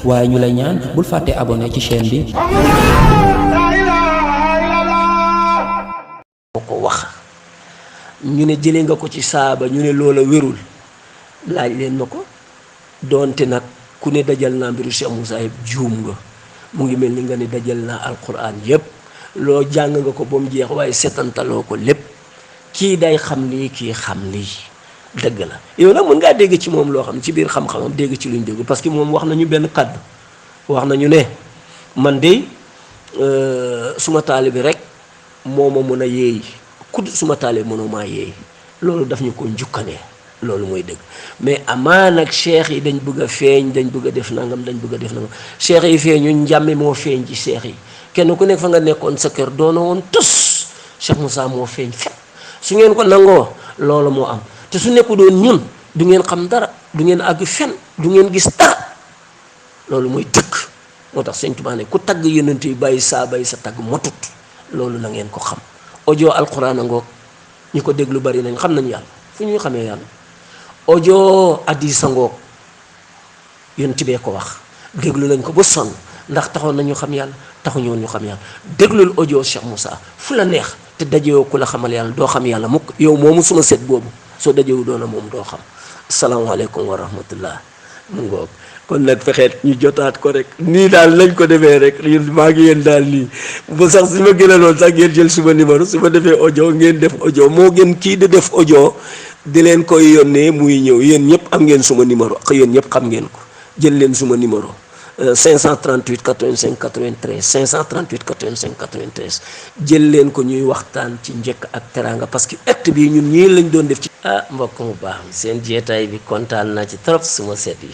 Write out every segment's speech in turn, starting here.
waaye ñu lay ñaan bul fàtte abonné ci chaîne bi. ko wax ñu ne jëlee nga ko ci saaba ñu ne loola wérul laaj leen ma ko doonte nag ku ne dajal naa mbiru Cheikh Moussa yëpp juum nga mu ngi mel ni nga ne dajal naa alquran yëpp loo jàng nga ko ba mu jeex waaye setantaloo ko lépp kii day xam lii kii xam lii dëgg la yow nag mën ngaa dégg ci moom loo xam ci biir xam-xamam dégg ci luñ dégg parce que moom wax nañu benn kàddu wax nañu ne man de suma taalibi rek moo ma mën a yeey ku suma taalibi mënoo maa yeey loolu daf ñu ko njukkanee loolu mooy dëgg mais amaa nag cheikh yi dañ bëgg a feeñ dañ bëgg a def nangam dañ bëgg a def nangam cheikh yi feeñu njàmme moo feeñ ci cheikh yi kenn ku nekk fa nga nekkoon sa kër doona woon tus Cheikh Moussa moo feeñ fépp su ngeen ko nangoo loolu moo am te su nekku doon ñun du ngeen xam dara du ngeen àgg fen du ngeen gis dara loolu mooy dëgg moo tax Sëñ Tuubaa ne ku tagg yonent yi bàyyi sa tagg motut loolu na ngeen ko xam audio alquran a ngoog ñi ko déglu bari nañ xam nañu yàlla fu ñuy xamee yàlla audio hadiis a ngoog yonent bee ko wax déglu nañ ko ba sonn ndax taxoon nañu xam yàlla taxuñu woon ñu xam yàlla déglul audio Cheikh Moussa fu la neex te dajewoo ku la xamal yàlla doo xam yàlla mukk yow moomu suma set boobu soo dajewu doona moom doo xam asalaamaaleykum wa rahmatullah mu ngoog kon nag fexeet ñu jotaat ko rek nii daal lañ ko defee rek maa ngi yéen daal nii ba sax su ma gënaloon sax ngeen jël suma numéro su ma defee audio ngeen def audio moo gën kii di def audio di leen koy yónnee muy ñëw yéen ñëpp am ngeen suma numéro yéen ñëpp xam ngeen ko jël leen suma numéro 538 85 93 538 85 93 jël leen ko ñuy waxtaan ci njëkk ak teraanga parce que ëtt bi ñun ñii lañ doon def ci mbokk mu baax mi seen jeetaay bi kontaan naa ci trop suma seet yi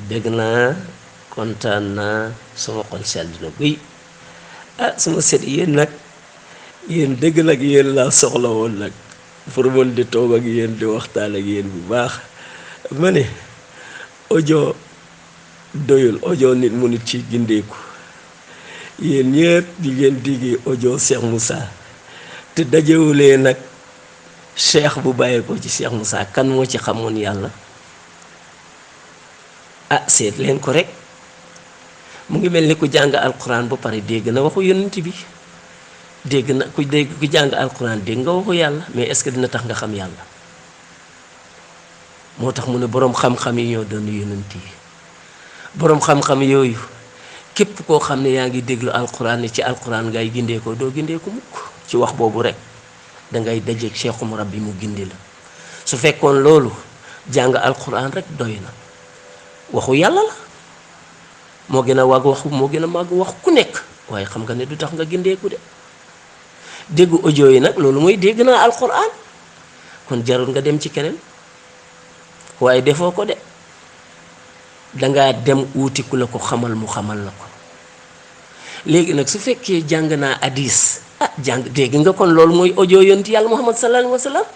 dégg naa kontaan naa suma xol sedd na guy suma seet yéen nag yéen dëgg nag yéen laa soxla woon nag pour mën di toog ak yéen di waxtaan ak yéen bu baax ma ne audio doyul audio nit mu nit ci gindeeku yéen ñëpp di ngeen diggi audio Cheikh Moussa te dajewulee nag cheikh bu bàyyee ko ci Cheikh Moussa kan moo ci xamoon yàlla seet leen ko rek mu ngi mel ni ku jàng alquran ba pare dégg na waxu yonent bi dégg na ku jàng alquran dégg nga waxu yàlla mais est-ce que dina tax nga xam yàlla moo tax mu ne boroom xam-xam yi ñoo doon yonent yi boroom xam-xam yooyu képp koo xam ne yaa ngi déglu alquran ni ci alquran ngay gindee ko doo gindee ko mukk ci wax boobu rek dangay dajeeg cheikhum rabbi mu gindi la su fekkoon loolu jàng alquran rek doy na waxu yàlla la moo gën a wàgg waxu moo gën a màgg wax ku nekk waaye xam nga ne du tax nga gindeeku de déggu audio yi nag loolu mooy dégg naa alquran kon jarul nga dem ci keneen waaye defoo ko de dangaa dem uuti ku la ko xamal mu xamal la ko léegi nag su fekkee jàng naa hadis jàng dégg nga kon loolu mooy audio yonent yàlla Muhammad sallallahu alayhi wa sallam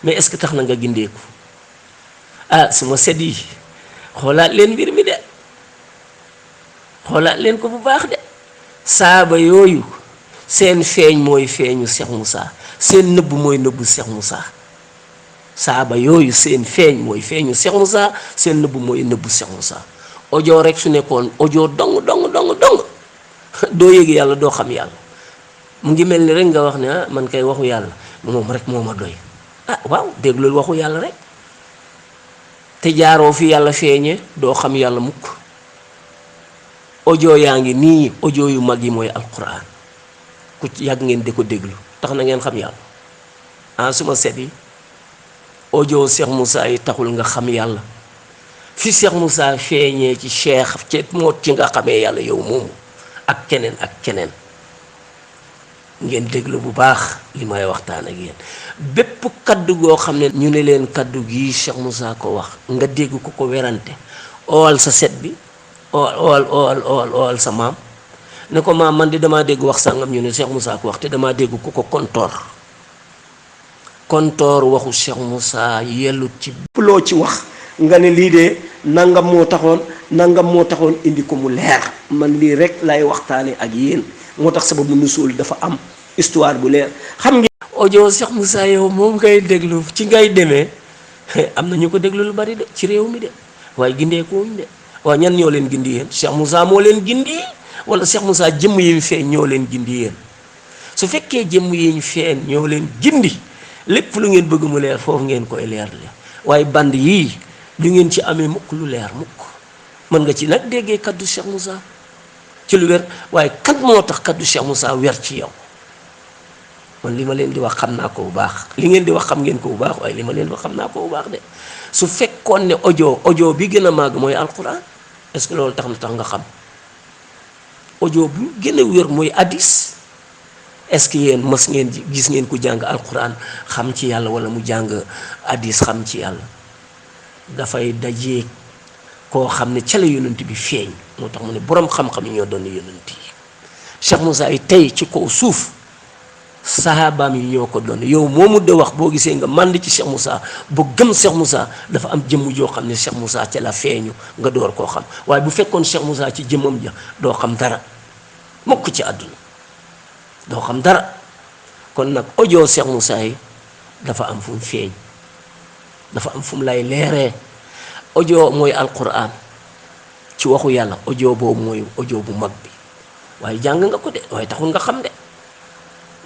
mais est-ce que tax na nga gindeeku su ma set yi xoolaat leen mbir mi de xoolaat leen ko bu baax de saaba yooyu seen feeñ mooy feeñu Cheikh Moussa seen nëbb mooy nëbbu Cheikh Moussa saaba yooyu seen feeñ mooy feeñu Cheikh Moussa seen nëbb mooy nëbbu Cheikh Moussa audio rek su nekkoon audio dong doo yëg yàlla doo xam yàlla mu ngi mel ni rek nga wax ne man kay waxu yàlla moom rek moo ma doy waaw déglul waxu yàlla rek te jaaroo fi yàlla feeñe doo xam yàlla mukk audio yaa ngi nii audio yu mag yi mooy alquran ku yàgg ngeen di ko déglu tax na ngeen xam yàlla suma set yi audio Cheikh Moussa yi taxul nga xam yàlla fi Cheikh Moussa feeñee ci cheikh ci moo ci nga xamee yàlla yow moomu ak keneen ngeen déglu bu baax li may waxtaan ak yéen bépp kaddu goo xam ne ñu ne leen kaddu gii Cheikh Moussa ko wax nga dégg ko werante oowal sa set bi oowal sa maam ne ko maam man di damaa dégg wax sàngam ñu ne Cheikh Moussa ko wax te damaa dégg ko kontoor waxu Cheikh Moussa yellut ci loo ci wax nga ne lii de nangam moo taxoon indi ko mu leer man lii rek lay waxtaane ak yéen moo tax sababu nusul dafa am histoire bu leer xam ngeen audio Cheikh Moussa yow moom ngay déglu ci ngay demee am na ñu ko déglu lu bari de ci réew mi de waaye gindeekuwuñ de waaw ñan ñoo leen gindi yéen Cheikh Moussa moo leen gindi wala Cheikh Moussa jëmm yi ñu feeñ ñoo leen gindi yéen su fekkee jëmm yi ñu feeñ ñoo leen gindi lépp lu ngeen bëgg mu leer foofu ngeen koy leer le waaye band yii du ngeen ci amee mukk lu leer mukk mën nga ci nag déggee kaddu Cheikh Moussa ci lu wér waaye kan moo tax kaddu Cheikh Moussa wer ci yow man li ma leen di wax xam naa ko bu baax li ngeen di wax xam ngeen ko bu baax waaye li ma leen di wax xam naa ko bu baax de su fekkoon ne audio bi gën a màgg mooy alquran est-ce que loolu tax na tax nga xam audio bu gën a wér mooy hadis est-ce que yéen mës ngeen gis ngeen ku jàng alquran xam ci yàlla wala mu jàng hadis xam ci yàlla dafay dajee koo xam ne ca la yonent bi feeñ moo tax mu ne borom xam-xam yi ñoo doon yonent yi Cheikh Moussa yi tey ci kaw suuf sahabaam yi ñoo ko doon yow moomu de wax boo gisee nga mànd ci Cheikh Moussa bu gëm Cheikh Moussa dafa am jëmm joo xam ne Cheikh Moussa ca la feeñu nga door koo xam waaye bu fekkoon Cheikh Moussa ci jëmmam ja doo xam dara mukk ci àdduna doo xam dara kon nag audio Cheikh Moussa yi dafa am fu mu feeñ dafa am fu mu lay leeree audio mooy alquran ci waxu yàlla audio boobu mooy audio bu mag bi waaye jàng nga ko de waaye taxul nga xam de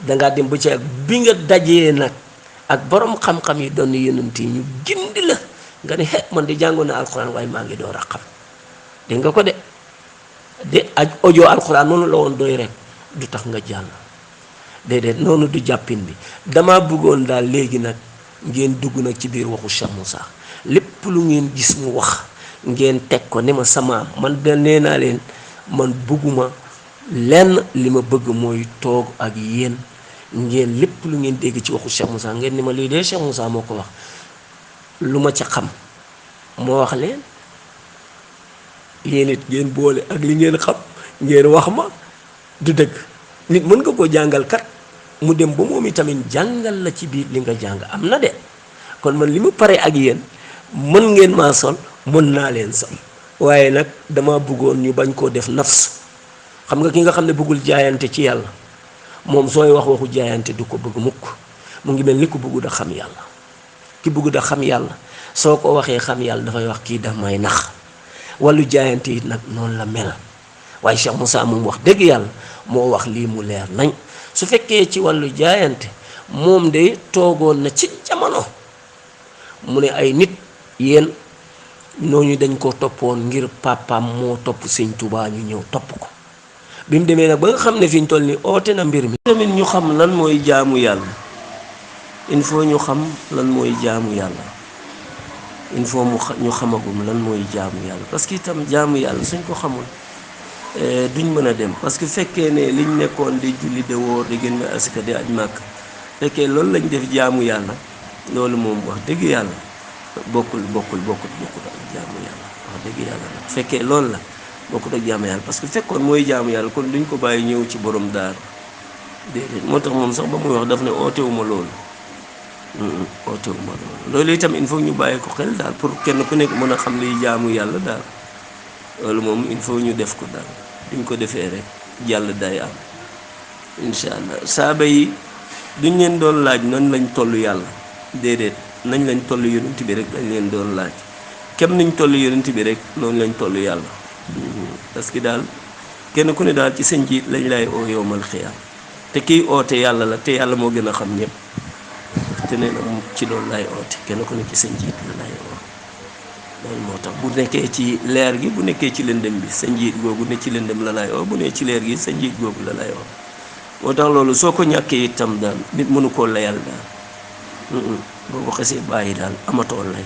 dangaa dem ba ci ak bi nga dajee nag ak borom xam-xam yi doon yonent yi ñu gindi la nga ne man di jàngoon na alquran waaye maa ngi door a xam dégg nga ko de ak audio alquran noonu la woon doy rek du tax nga jàll déedéet noonu du jàppin bi dama bëggoon daal léegi nag ngeen dugg nag ci biir waxu Cheikh Moussa lépp lu ngeen gis mu wax ngeen teg ko ne ma sama man de nee naa leen man bëgguma lenn li ma bëgg mooy toog ak yéen ngeen lépp lu ngeen dégg ci waxu Cheikh Moussa ngeen ni ma lii de Cheikh Moussa moo ko wax lu ma ca xam moo wax leen yéen it ngeen boole ak li ngeen xam ngeen wax ma du dëgg nit mën nga koo jàngal kat mu dem ba moom itamit jàngal la ci biir li nga jàng am na de kon man li ma pare ak yéen mën ngeen maa sol mën naa leen sol waaye nag dama bëggoon ñu bañ koo def nafs xam nga ki nga xam ne bëggul jaayante ci yàlla moom sooy wax waxu jaayante du ko bëgg mukk mu ngi mel ni ku bëggu da xam yàlla ki bëggu da xam yàlla soo ko waxee xam yàlla dafay wax kii daf may nax wàllu jaayante it nag noonu la mel waaye Cheikh Moussa moom wax dëgg yàlla moo wax lii mu leer nañ su fekkee ci wàllu jaayante moom de toogoon na ci jamono mu ne ay nit yéen ñooñu dañ ko toppoon ngir papaam moo topp Sëñ Tuubaa ñu ñëw topp ko bi mu demee nag ba nga xam ne fi ñu toll ni oote na mbir mi tamit ñu xam lan mooy jaamu yàlla il faut ñu xam lan mooy jaamu yàlla il faut ñu xamagum lan mooy jaamu yàlla parce que itam jaamu yàlla suñ ko xamul duñ mën a dem parce que fekkee ne liñ nekkoon di julli de woor di génn asaka di aj màkk fekkee loolu lañ def jaamu yàlla loolu moom wax dëgg yàlla bokkul ak jaamu yàlla wax dëgg yàlla nag fekkee loolu la bokkul ak jaamu yàlla parce que fekkoon mooy jaamu yàlla kon duñ ko bàyyi ñëw ci borom daar déedéet moo tax moom sax ba muy wax daf ne ootewuma loolu ootewuma loolu itam il faut ñu bàyyi ko xel daal pour kenn ku nekk mën a xam liy jaamu yàlla daal loolu moom il faut ñu def ko daal duñ ko defee rek jàll day am incha allah saaba yi duñ leen doon laaj nan lañ toll yàlla déedéet nañ lañ toll yonent bi rek dañ leen doon laaj kem nañ toll yonent bi rek noonu lañ toll yàlla parce que daal kenn ku ne daal ci sa njiit lañ lay oo yowmal xiyaam te kiy oote yàlla la te yàlla moo gën a xam ñëpp te nee na mu ci loolu lay oote kenn ku ne ci sa njiit la lay oo loolu moo tax bu nekkee ci leer gi bu nekkee ci lëndëm bi sa njiit googu ne ci lëndëm la lay oo bu ne ci leer gi sa njiit googu la lay oo moo tax loolu soo ko ñàkkee itam daal nit mënu koo layal daal boo ko xasee bàyyi daal amatoo lay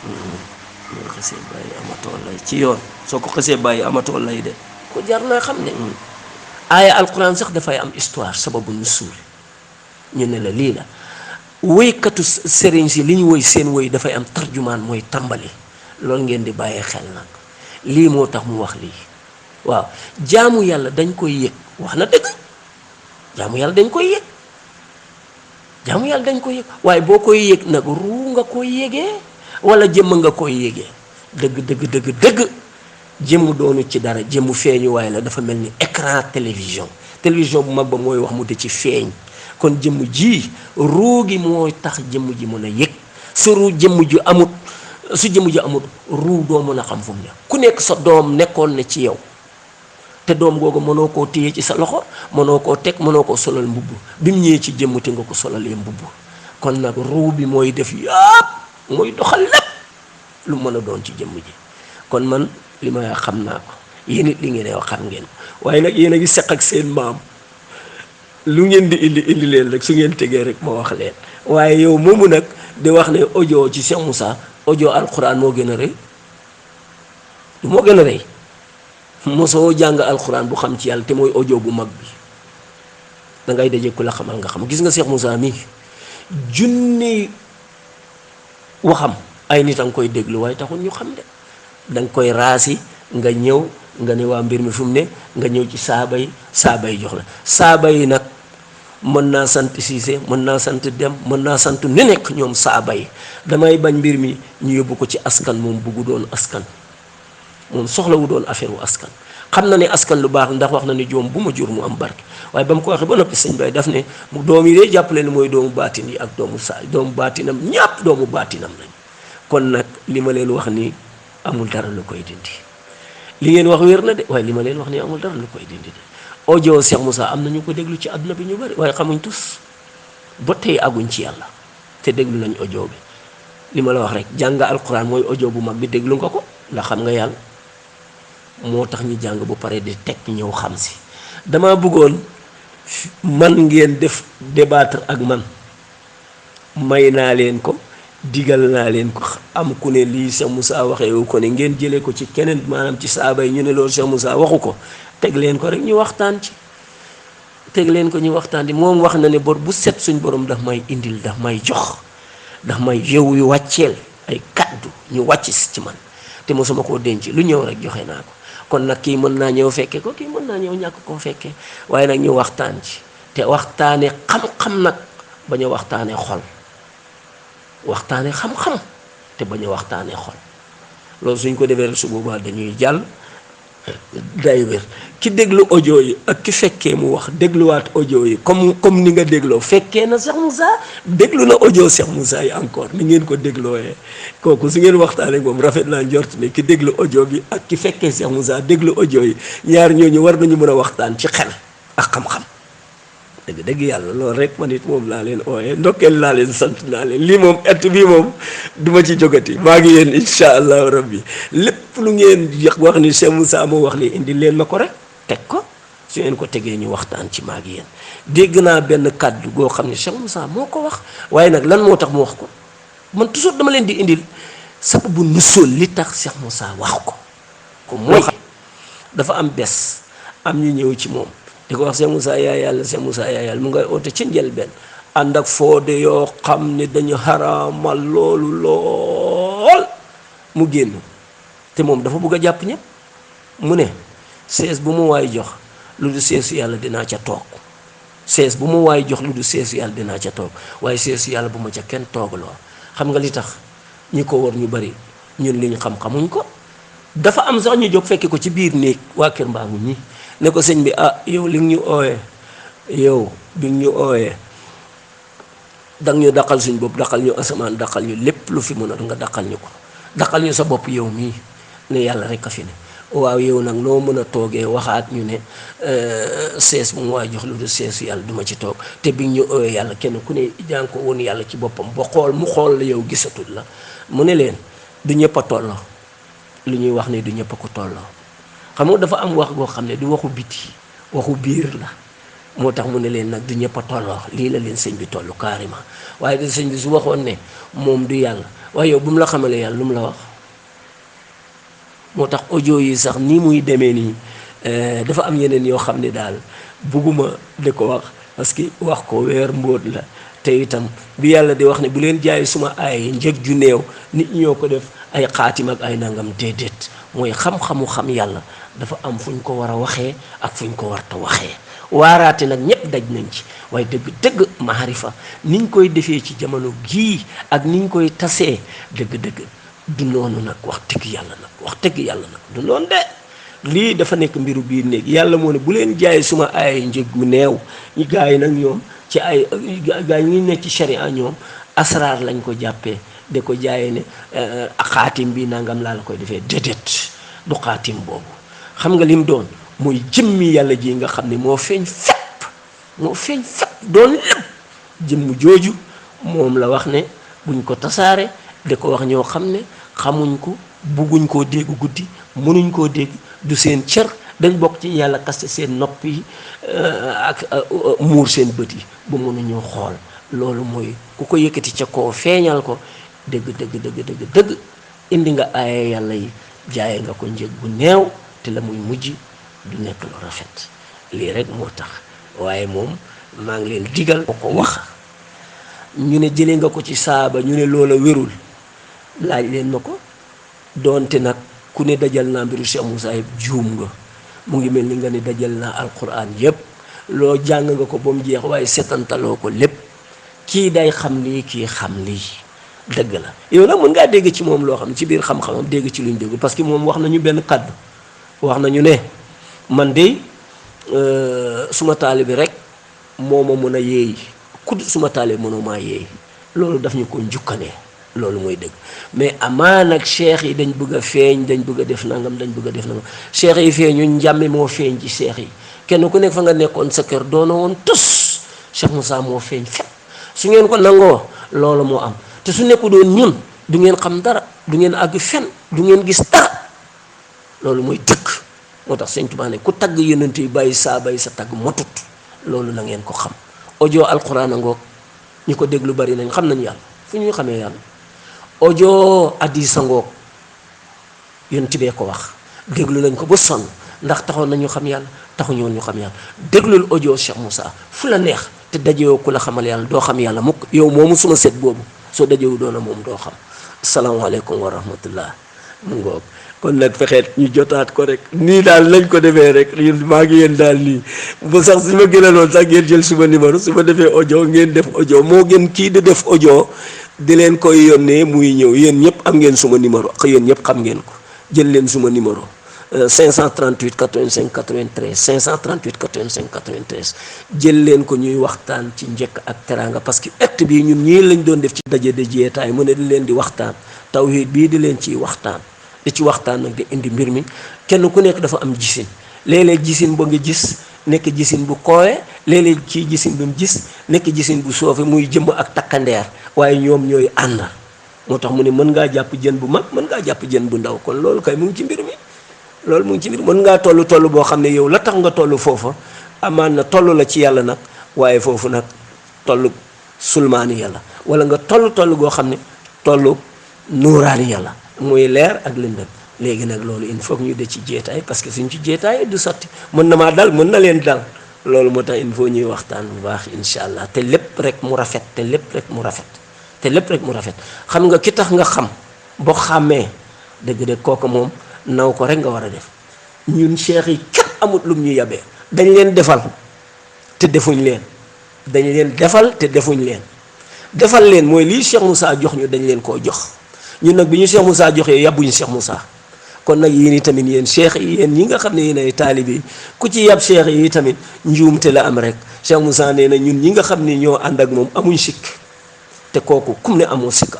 boo ko xasee bàyyi amatoo lay ci yoon soo ko xasee bàyyi amatoo lay de ko jar naa xam ne aaya alquran sax dafay am histoire sababu nusuul ñu ne la lii la woykatu sëriñ si li ñu woy seen woy dafay am tarjumaan mooy tàmbali loolu ngeen di bàyyee xel nag lii moo tax mu wax lii waaw jaamu yàlla dañ koy yëg wax na dëgg jaamu yàlla dañ koy yëg jaamu yàlla dañ koy yëg waaye boo koy yëg nag ruu nga koy yëgee wala jëmm nga koy yëgee dëgg jëmm doonu ci dara jëmm feeñuwaay la dafa mel ni écran télévision bu mag ba mooy wax mu de ci feeñ kon jëmm ji ruu gi mooy tax jëmm ji mën a yëg su ruu jëmm ji amut su jëmm ji amul ruu doo mën a xam fu mu ne ku nekk sa doom nekkoon ne ci yow te doom googu mënoo koo téye ci sa loxo mënoo koo teg mënoo koo solal mbubb bi mu ñëwee ci jëmm te nga ko solalee mbubb kon nag ruu bi mooy def yàpp mooy doxal lépp lu mën a doon ci jëmm ji kon man li ma xam naa ko yéen it li ngeen wax xam ngeen ko waaye nag yéen a ngi seq ak seen maam lu ngeen di indi leen rek su ngeen tegee rek ma wax leen waaye yow moomu nag di wax ne audio ci Cheikh Moussa audio alquran moo gën a rëy du moo gën a rëy mosoo jàng alquran bu xam ci yàlla te mooy audio bu mag bi da ngay daje ku la xamal nga xam gis nga Cheikh Moussa mii junni waxam ay nit a nga koy déglu waaye taxul ñu xam de da nga koy raasi nga ñëw nga ne waa mbir mi fu mu ne nga ñëw ci saaba yi jox la saaba yi nag mën naa sant Siise mën naa sant Dem mën naa sant nu nekk ñoom saaba yi damay bañ mbir mi ñu yóbbu ko ci askan moom buggu doon askan moom soxlawu doon affaire wu askan xam na ne askan lu baax ndax wax na ne joom bu ma jur mu am barke waaye ba mu ko waxee ba noppi sëñ Bay daf ne mu doom yi dee jàppale ne mooy doomu baatin yi ak doomu baatinam ñàpp doomu baatinam lañ kon nag li ma leen wax ni amul dara lu koy dindi li ngeen wax wér na de waaye li ma leen wax ni amul dara lu koy dindi de audio Cheikh Moussa am na ñu ko déglu ci àdduna bi ñu bari waaye xamuñ tus ba tey aguñ ci yàlla te déglu nañ audio bi li ma la wax rek jàng alquran mooy audio bu mag bi déglu nga ko ndax xam nga yàlla moo tax ñu jàng bu pare di teg ñëw xam si dama bëggoon man ngeen def débattre ak man may naa leen ko digal naa leen ko am ku ne lii Cheikh Moussa waxee wu ko ne ngeen jëlee ko ci keneen maanaam ci saaba yi ñu ne loolu Cheikh Moussa waxu ko teg leen ko rek ñu waxtaan ci teg leen ko ñu waxtaan ci moom wax na ne bor bu set suñ borom daf may indil daf may jox daf may yow yu wàcceel ay kaddu ñu wàcc ci man te mosuma koo denc lu ñëw rek joxe naa ko kon nag kii mën naa ñëw fekke ko kii mën naa ñëw ñàkk koo fekkee waaye nag ñu waxtaan ci te waxtaane xam-xam nag bañ a waxtaane xol waxtaane xam-xam te bañ a waxtaane xol loolu suñ ko defee rek su boobaa dañuy jàll day wér ki déglu audio yi ak ki fekkee mu wax dégluwaat audio yi comme ni nga dégloo fekkee na Cheikh Moussa déglu na audio Cheikh Moussa yi encore ni ngeen ko déglooyee kooku su ngeen waxtaanee moom rafet naa njort ne ki déglu audio bi ak ki fekkee Cheikh Moussa déglu audio yi ñaar ñooñu war nañu mën a waxtaan ci xel ak xam-xam dëgg yàlla loolu rek man it moom laa leen ooyee ndokkeel laa leen sant naa leen lii moom ett bii moom duma ci jógati maa ngi yéen insha allahu rabbi lépp lu ngeen wax ni Cheikh Moussa moo wax lii indi leen ma ko rek teg ko su ngeen ko tegee ñu waxtaan ci maa ngi yéen dégg naa benn kàddu goo xam ne Cheikh Moussa moo ko wax waaye nag lan moo tax mu wax ko man toujours dama leen di indil sababu nusul li tax Cheikh Moussa wax ko mooy dafa am bés am ñu ñëw ci moom di ko wax Cheikh Moussa yaa yàlla Cheikh Moussa yaa yàlla mu ngay oote ci njëlbeen ànd ak foode yoo xam ne dañu xaraamal loolu lool mu génn te moom dafa bëgg a jàpp ñëpp mu ne sees bu mu waay jox lu du seesu yàlla dinaa ca toog sees bu mu waay jox lu du seesu yàlla dinaa ca toog waaye seesu yàlla bu ma ca kenn toogaloo xam nga li tax ñi ko war ñu bari ñun li ñu xam-xamuñ ko dafa am sax ñu jóg fekke ko ci biir néeg waa kër mbaamu ñi ne ko sëñ bi yow li ñu ooyee yow bi ñu ooyee dang ñu daqal suñ bopp daqal ñu asamaan daqal ñu lépp lu fi mën a nga daqal ñu ko daqal ñu sa bopp yow mii ne yàlla rek a fi ne waaw yow nag noo mën a toogee waxaat ñu ne sees bu mu waay jox lu du seesu yàlla duma ci toog te bi ñu ooyee yàlla kenn ku ne jàng ko woon yàlla ci boppam ba xool mu xool la yow gisatul la mu ne leen du ñëpp a tolloo lu ñuy wax ne du ñëpp a ko tolloo xam nga dafa am wax goo xam ne du waxu biti waxu biir la moo tax mu ne leen nag du ñëpp a tolloo lii la leen sëñ bi toll carrément waaye da sëñ bi su waxoon ne moom du yàlla waaye yow bu mu la xamalee yàlla lu mu la wax moo tax audio yi sax ni muy demee nii dafa am yeneen yoo xam ne daal bugguma di ko wax parce que wax ko weer mbóot la te itam bi yàlla di wax ne bu leen jaay suma ay njëg ju néew nit ñoo ko def ay xaatim ak ay nangam déedéet mooy xam-xamu xam yàlla dafa am fu ñu ko war a waxee ak fu ñu ko warta waxee waaraate nag ñëpp daj nañ ci waaye dëgg maarifa niñ koy defee ci jamono gii ak niñ koy tasee dëgg du noonu nag wax dëgg yàlla nag du noonu de lii dafa nekk mbiru biir néeg yàlla moo ne bu leen jaay suma ay njëg gu neew ñi gars yi nag ñoom ci ay gars yi ngi nekk ci sharia ñoom asraar lañ ko jàppee de ko jaayee ne xaatim bi nangam laa la koy defee déedéet du xaatim boobu. xam nga lim doon mooy jëmmi yàlla ji nga xam ne moo feeñ fépp doon lépp. jëmm jooju moom la wax ne buñ ko tasaare de ko wax ñoo xam ne xamuñ ko bugguñ koo dégg guddi mënuñ koo dégg du seen cër dañ bokk ci yàlla kaste seen nopp yi ak muur seen bët yi ba mënuñoo xool. loolu mooy ku ko yëkkati ca koo feeñal ko dëgg indi nga aaya yàlla yi jaaye nga ko njëg bu neew te la muy mujj du nekk lu rafet. lii rek moo tax waaye moom maa ngi leen digal ko wax ñu ne jëlee nga ko ci saaba ñu ne loola wérul laaj leen ma ko doonte nag ku ne dajal naa mbiru Cheikh Moussa yëpp juum nga. mu ngi mel ni nga ne dajal naa alquran yëpp loo jàng nga ko ba mu jeex waaye setantaloo ko lépp. kii day xam lii kii xam lii dëgg la yow nag mën ngaa dégg ci moom loo xam ci biir xam-xamam dégg ci luñ dégg parce que moom wax nañu benn kàddu wax nañu ne man de suma taalibe rek moo ma mën a yeey ku suma taalibe mënoo maa yeey loolu daf ñu ko njukkanee loolu mooy dëgg mais amaa nag cheikh yi dañ bëgg a feeñ dañ bëgg a def nangam cheikh yi feeñu njàmme moo feeñ ci cheikh yi kenn ku nekk fa nga nekkoon sa kër doona woon tus Cheikh Moussa moo feeñ fépp. su ngeen ko nangoo loolu moo am te su nekku doon ñun du ngeen xam dara du ngeen àgg fen du ngeen gis dara loolu mooy dëkk. moo tax Sëñ Tuubaa ne ku tagg yonent yi bàyyi sa tagg motut loolu na ngeen ko xam. audio alquran a ngoog ñi ko déglu bari nañ xam nañu yàlla fu ñuy xamee yàlla. audio hadiis a ngoog yonent bee ko wax déglu nañ ko ba sonn ndax taxoon nañu xam yàlla taxuñu woon ñu xam yàlla déglul audio Cheikh Moussa fu la neex. te dajewoo ku la xamal yàlla doo xam yàlla mukk yow moomu suma set boobu soo dajewu doona moom doo xam. asalaamaaleykum wa rahmatullah mu ngoog kon nag fexeet ñu jotaat ko rek nii daal lañ ko defee rek maa ngi yéen daal nii ba sax su ma gënaloon sax ngeen jël suma numéro su ma defee audio ngeen def audio moo gën kii di def audio di leen koy yónnee muy ñëw yéen ñëpp am ngeen suma numéro yéen ñëpp xam ngeen ko jël leen suma numéro 538 85 93 538 85 93 jël leen ko ñuy waxtaan ci njëkk ak teraanga parce que acte bii ñun ñii lañ doon def ci daje de jeetaay mu ne di leen di waxtaan tawhid bii di leen ciy waxtaan di ci waxtaan nag di indi mbir mi kenn ku nekk dafa am gisin léeg-léeg gisin ba nga gis nekk gisin bu koowe léeg-léeg kii gisin bu mu gis nekk gisin bu soofe muy jëmm ak takkandeer waaye ñoom ñooy ànd moo tax mu ne mën ngaa jàpp jën bu mag mën ngaa jàpp jën bu ndaw kon loolu kay mu ngi ci mbir mi. loolu mu ngi ci biir mën ngaa toll boo xam ne yow la tax nga toll foofa amaan na toll la ci yàlla nag waaye foofu nag toll sulmaani yàlla wala nga toll goo xam ne toll nuuraani yàlla muy leer ak lëndëm léegi nag loolu il faut ñu de ci jeetaay parce que suñ ci jeetaay du sotti mën na maa dal mën na leen dal loolu moo tax il faut ñuy waxtaan bu baax incha allah te lépp rek mu rafet xam nga ki tax nga xam boo xàmmee dëgg-dëgg kooku moom naw ko rek nga war a def ñun cheikh yi képp amut lum ñu yabee dañ leen defal te defuñ leen defal leen mooy lii Cheikh Moussa jox ñu dañ leen koo jox ñun nag bi ñu Cheikh Moussa joxee yàbbuñu Cheikh Moussa kon nag yéen i tamit yéen cheikh yi yéen ñi nga xam ne yéen ay taalibe yi ku ci yab cheikh yi tamit njuumte la am rek Cheikh Moussa nee na ñun ñi nga xam ne ñoo ànd ak moom amuñ sikk te kooku kum ne amoo sikk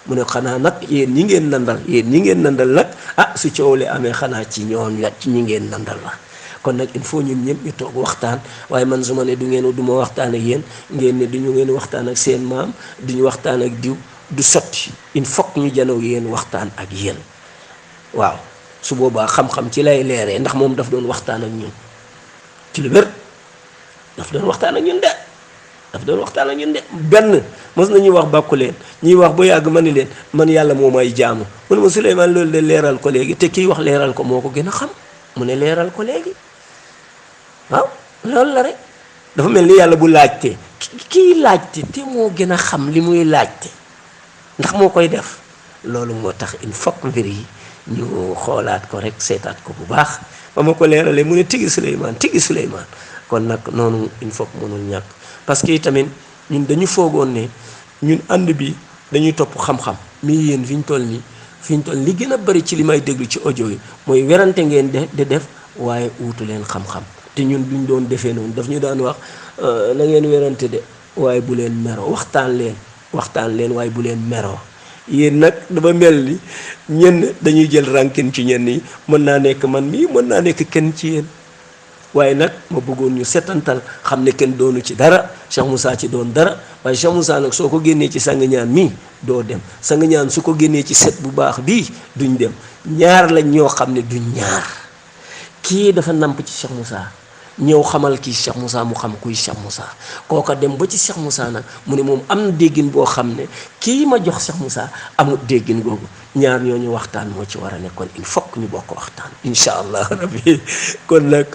mu ne xanaa nag yéen ñi ngeen nandal nag su coow li amee xanaa ci ñoom la ci ñi ngeen nandal la kon nag il faut ñun ñëpp ñu toog waxtaan waaye man su ma ne du ma waxtaan ak yéen ngeen ne du ñu ngeen waxtaan ak seen maam du ñu waxtaan ak diw du sotti il faut ñu janoo yéen waxtaan ak yéen waaw su boobaa xam-xam ci lay leeree ndax moom daf doon waxtaan ak ñun ci lu wér daf doon waxtaan ak ñun de benn mos nañuy wax bàkku leen ñuy wax ba yàgg ma ni leen man yàlla moo may jaamu mu ne ma Souleymane loolu de leeral ko léegi te kiy wax leeral ko moo ko gën a xam mu ne leeral ko léegi waaw loolu la rek dafa mel ni yàlla bu laajte kiy laajte te moo gën a xam li muy laajte ndax moo koy def loolu moo tax il faut mbir yi ñu xoolaat ko rek seetaat ko bu baax ba ma ko leeralee mu ne tigi Souleymane kon nag noonu il faut mënul ñàkk parce que tamit ñun dañu foogoon ne ñun ànd bi dañuy topp xam-xam mii yéen fi ñu toll li gën a bari ci li may déglu ci audio yi mooy werante ngeen de def waaye uutu leen xam-xam te ñun duñ doon defee noonu daf ñu daan wax na ngeen werante de waaye bu leen meroo waxtaan leen waaye bu leen meroo yéen nag dama mel ni ñenn dañuy jël rankin ci ñenn yi mën naa nekk man mii mën naa nekk kenn ci yéen waaye nag ma bëggoon ñu setantal xam ne kenn doonu ci dara Cheikh Moussa ci doon dara waaye Cheikh Moussa nag soo ko génnee ci sang ñaan mii doo dem sang ñaan su ko génnee ci set bu baax bii duñ dem ñaar lañ ñoo xam ne duñ ñaar kii dafa namp ci Cheikh Moussa ñëw xamal kii Cheikh Moussa mu xam kuy Cheikh Moussa kooka dem ba ci Cheikh Moussa nag mu ne moom am na déggin boo xam ne kii ma jox Cheikh Moussa amul déggin googu ñaar ñooñu waxtaan moo ci war a nekkoon il faut que ñu bokk waxtaan incha allah rabbi kon nag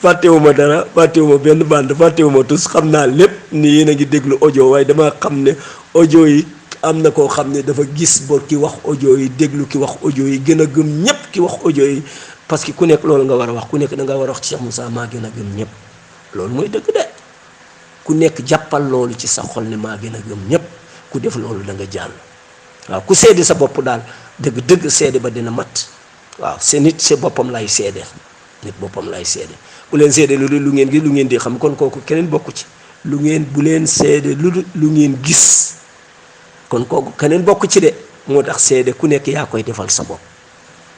fàttewuma dara fàttewuma benn bande fàttewuma tus xam naa lépp ni yéen a ngi déglu audio waaye dama xam ne audio yi am na koo xam ne dafa gis ba ki wax audio yi déglu ki wax audio yi gën a gëm ñépp ki wax audio yi parce que ku nekk loolu nga war a wax ku nekk da nga war a wax ci Cheikh Moussa maa gën a gëm ñëpp loolu mooy dëgg de ku nekk jàppal loolu ci sa xol ne maa gën a gëm ñëpp ku def loolu da nga jàll waaw ku seede sa bopp daal dëgg seede ba dina mat waaw c'est nit c'est boppam lay seedeel nit boppam lay seede bu leen seede lu ngeen gis lu ngeen di xam kon kooku keneen bokku ci lu ngeen bu leen seede lu ngeen gis kon kooku keneen bokku ci de moo tax seede ku nekk yaa koy defal sa bopp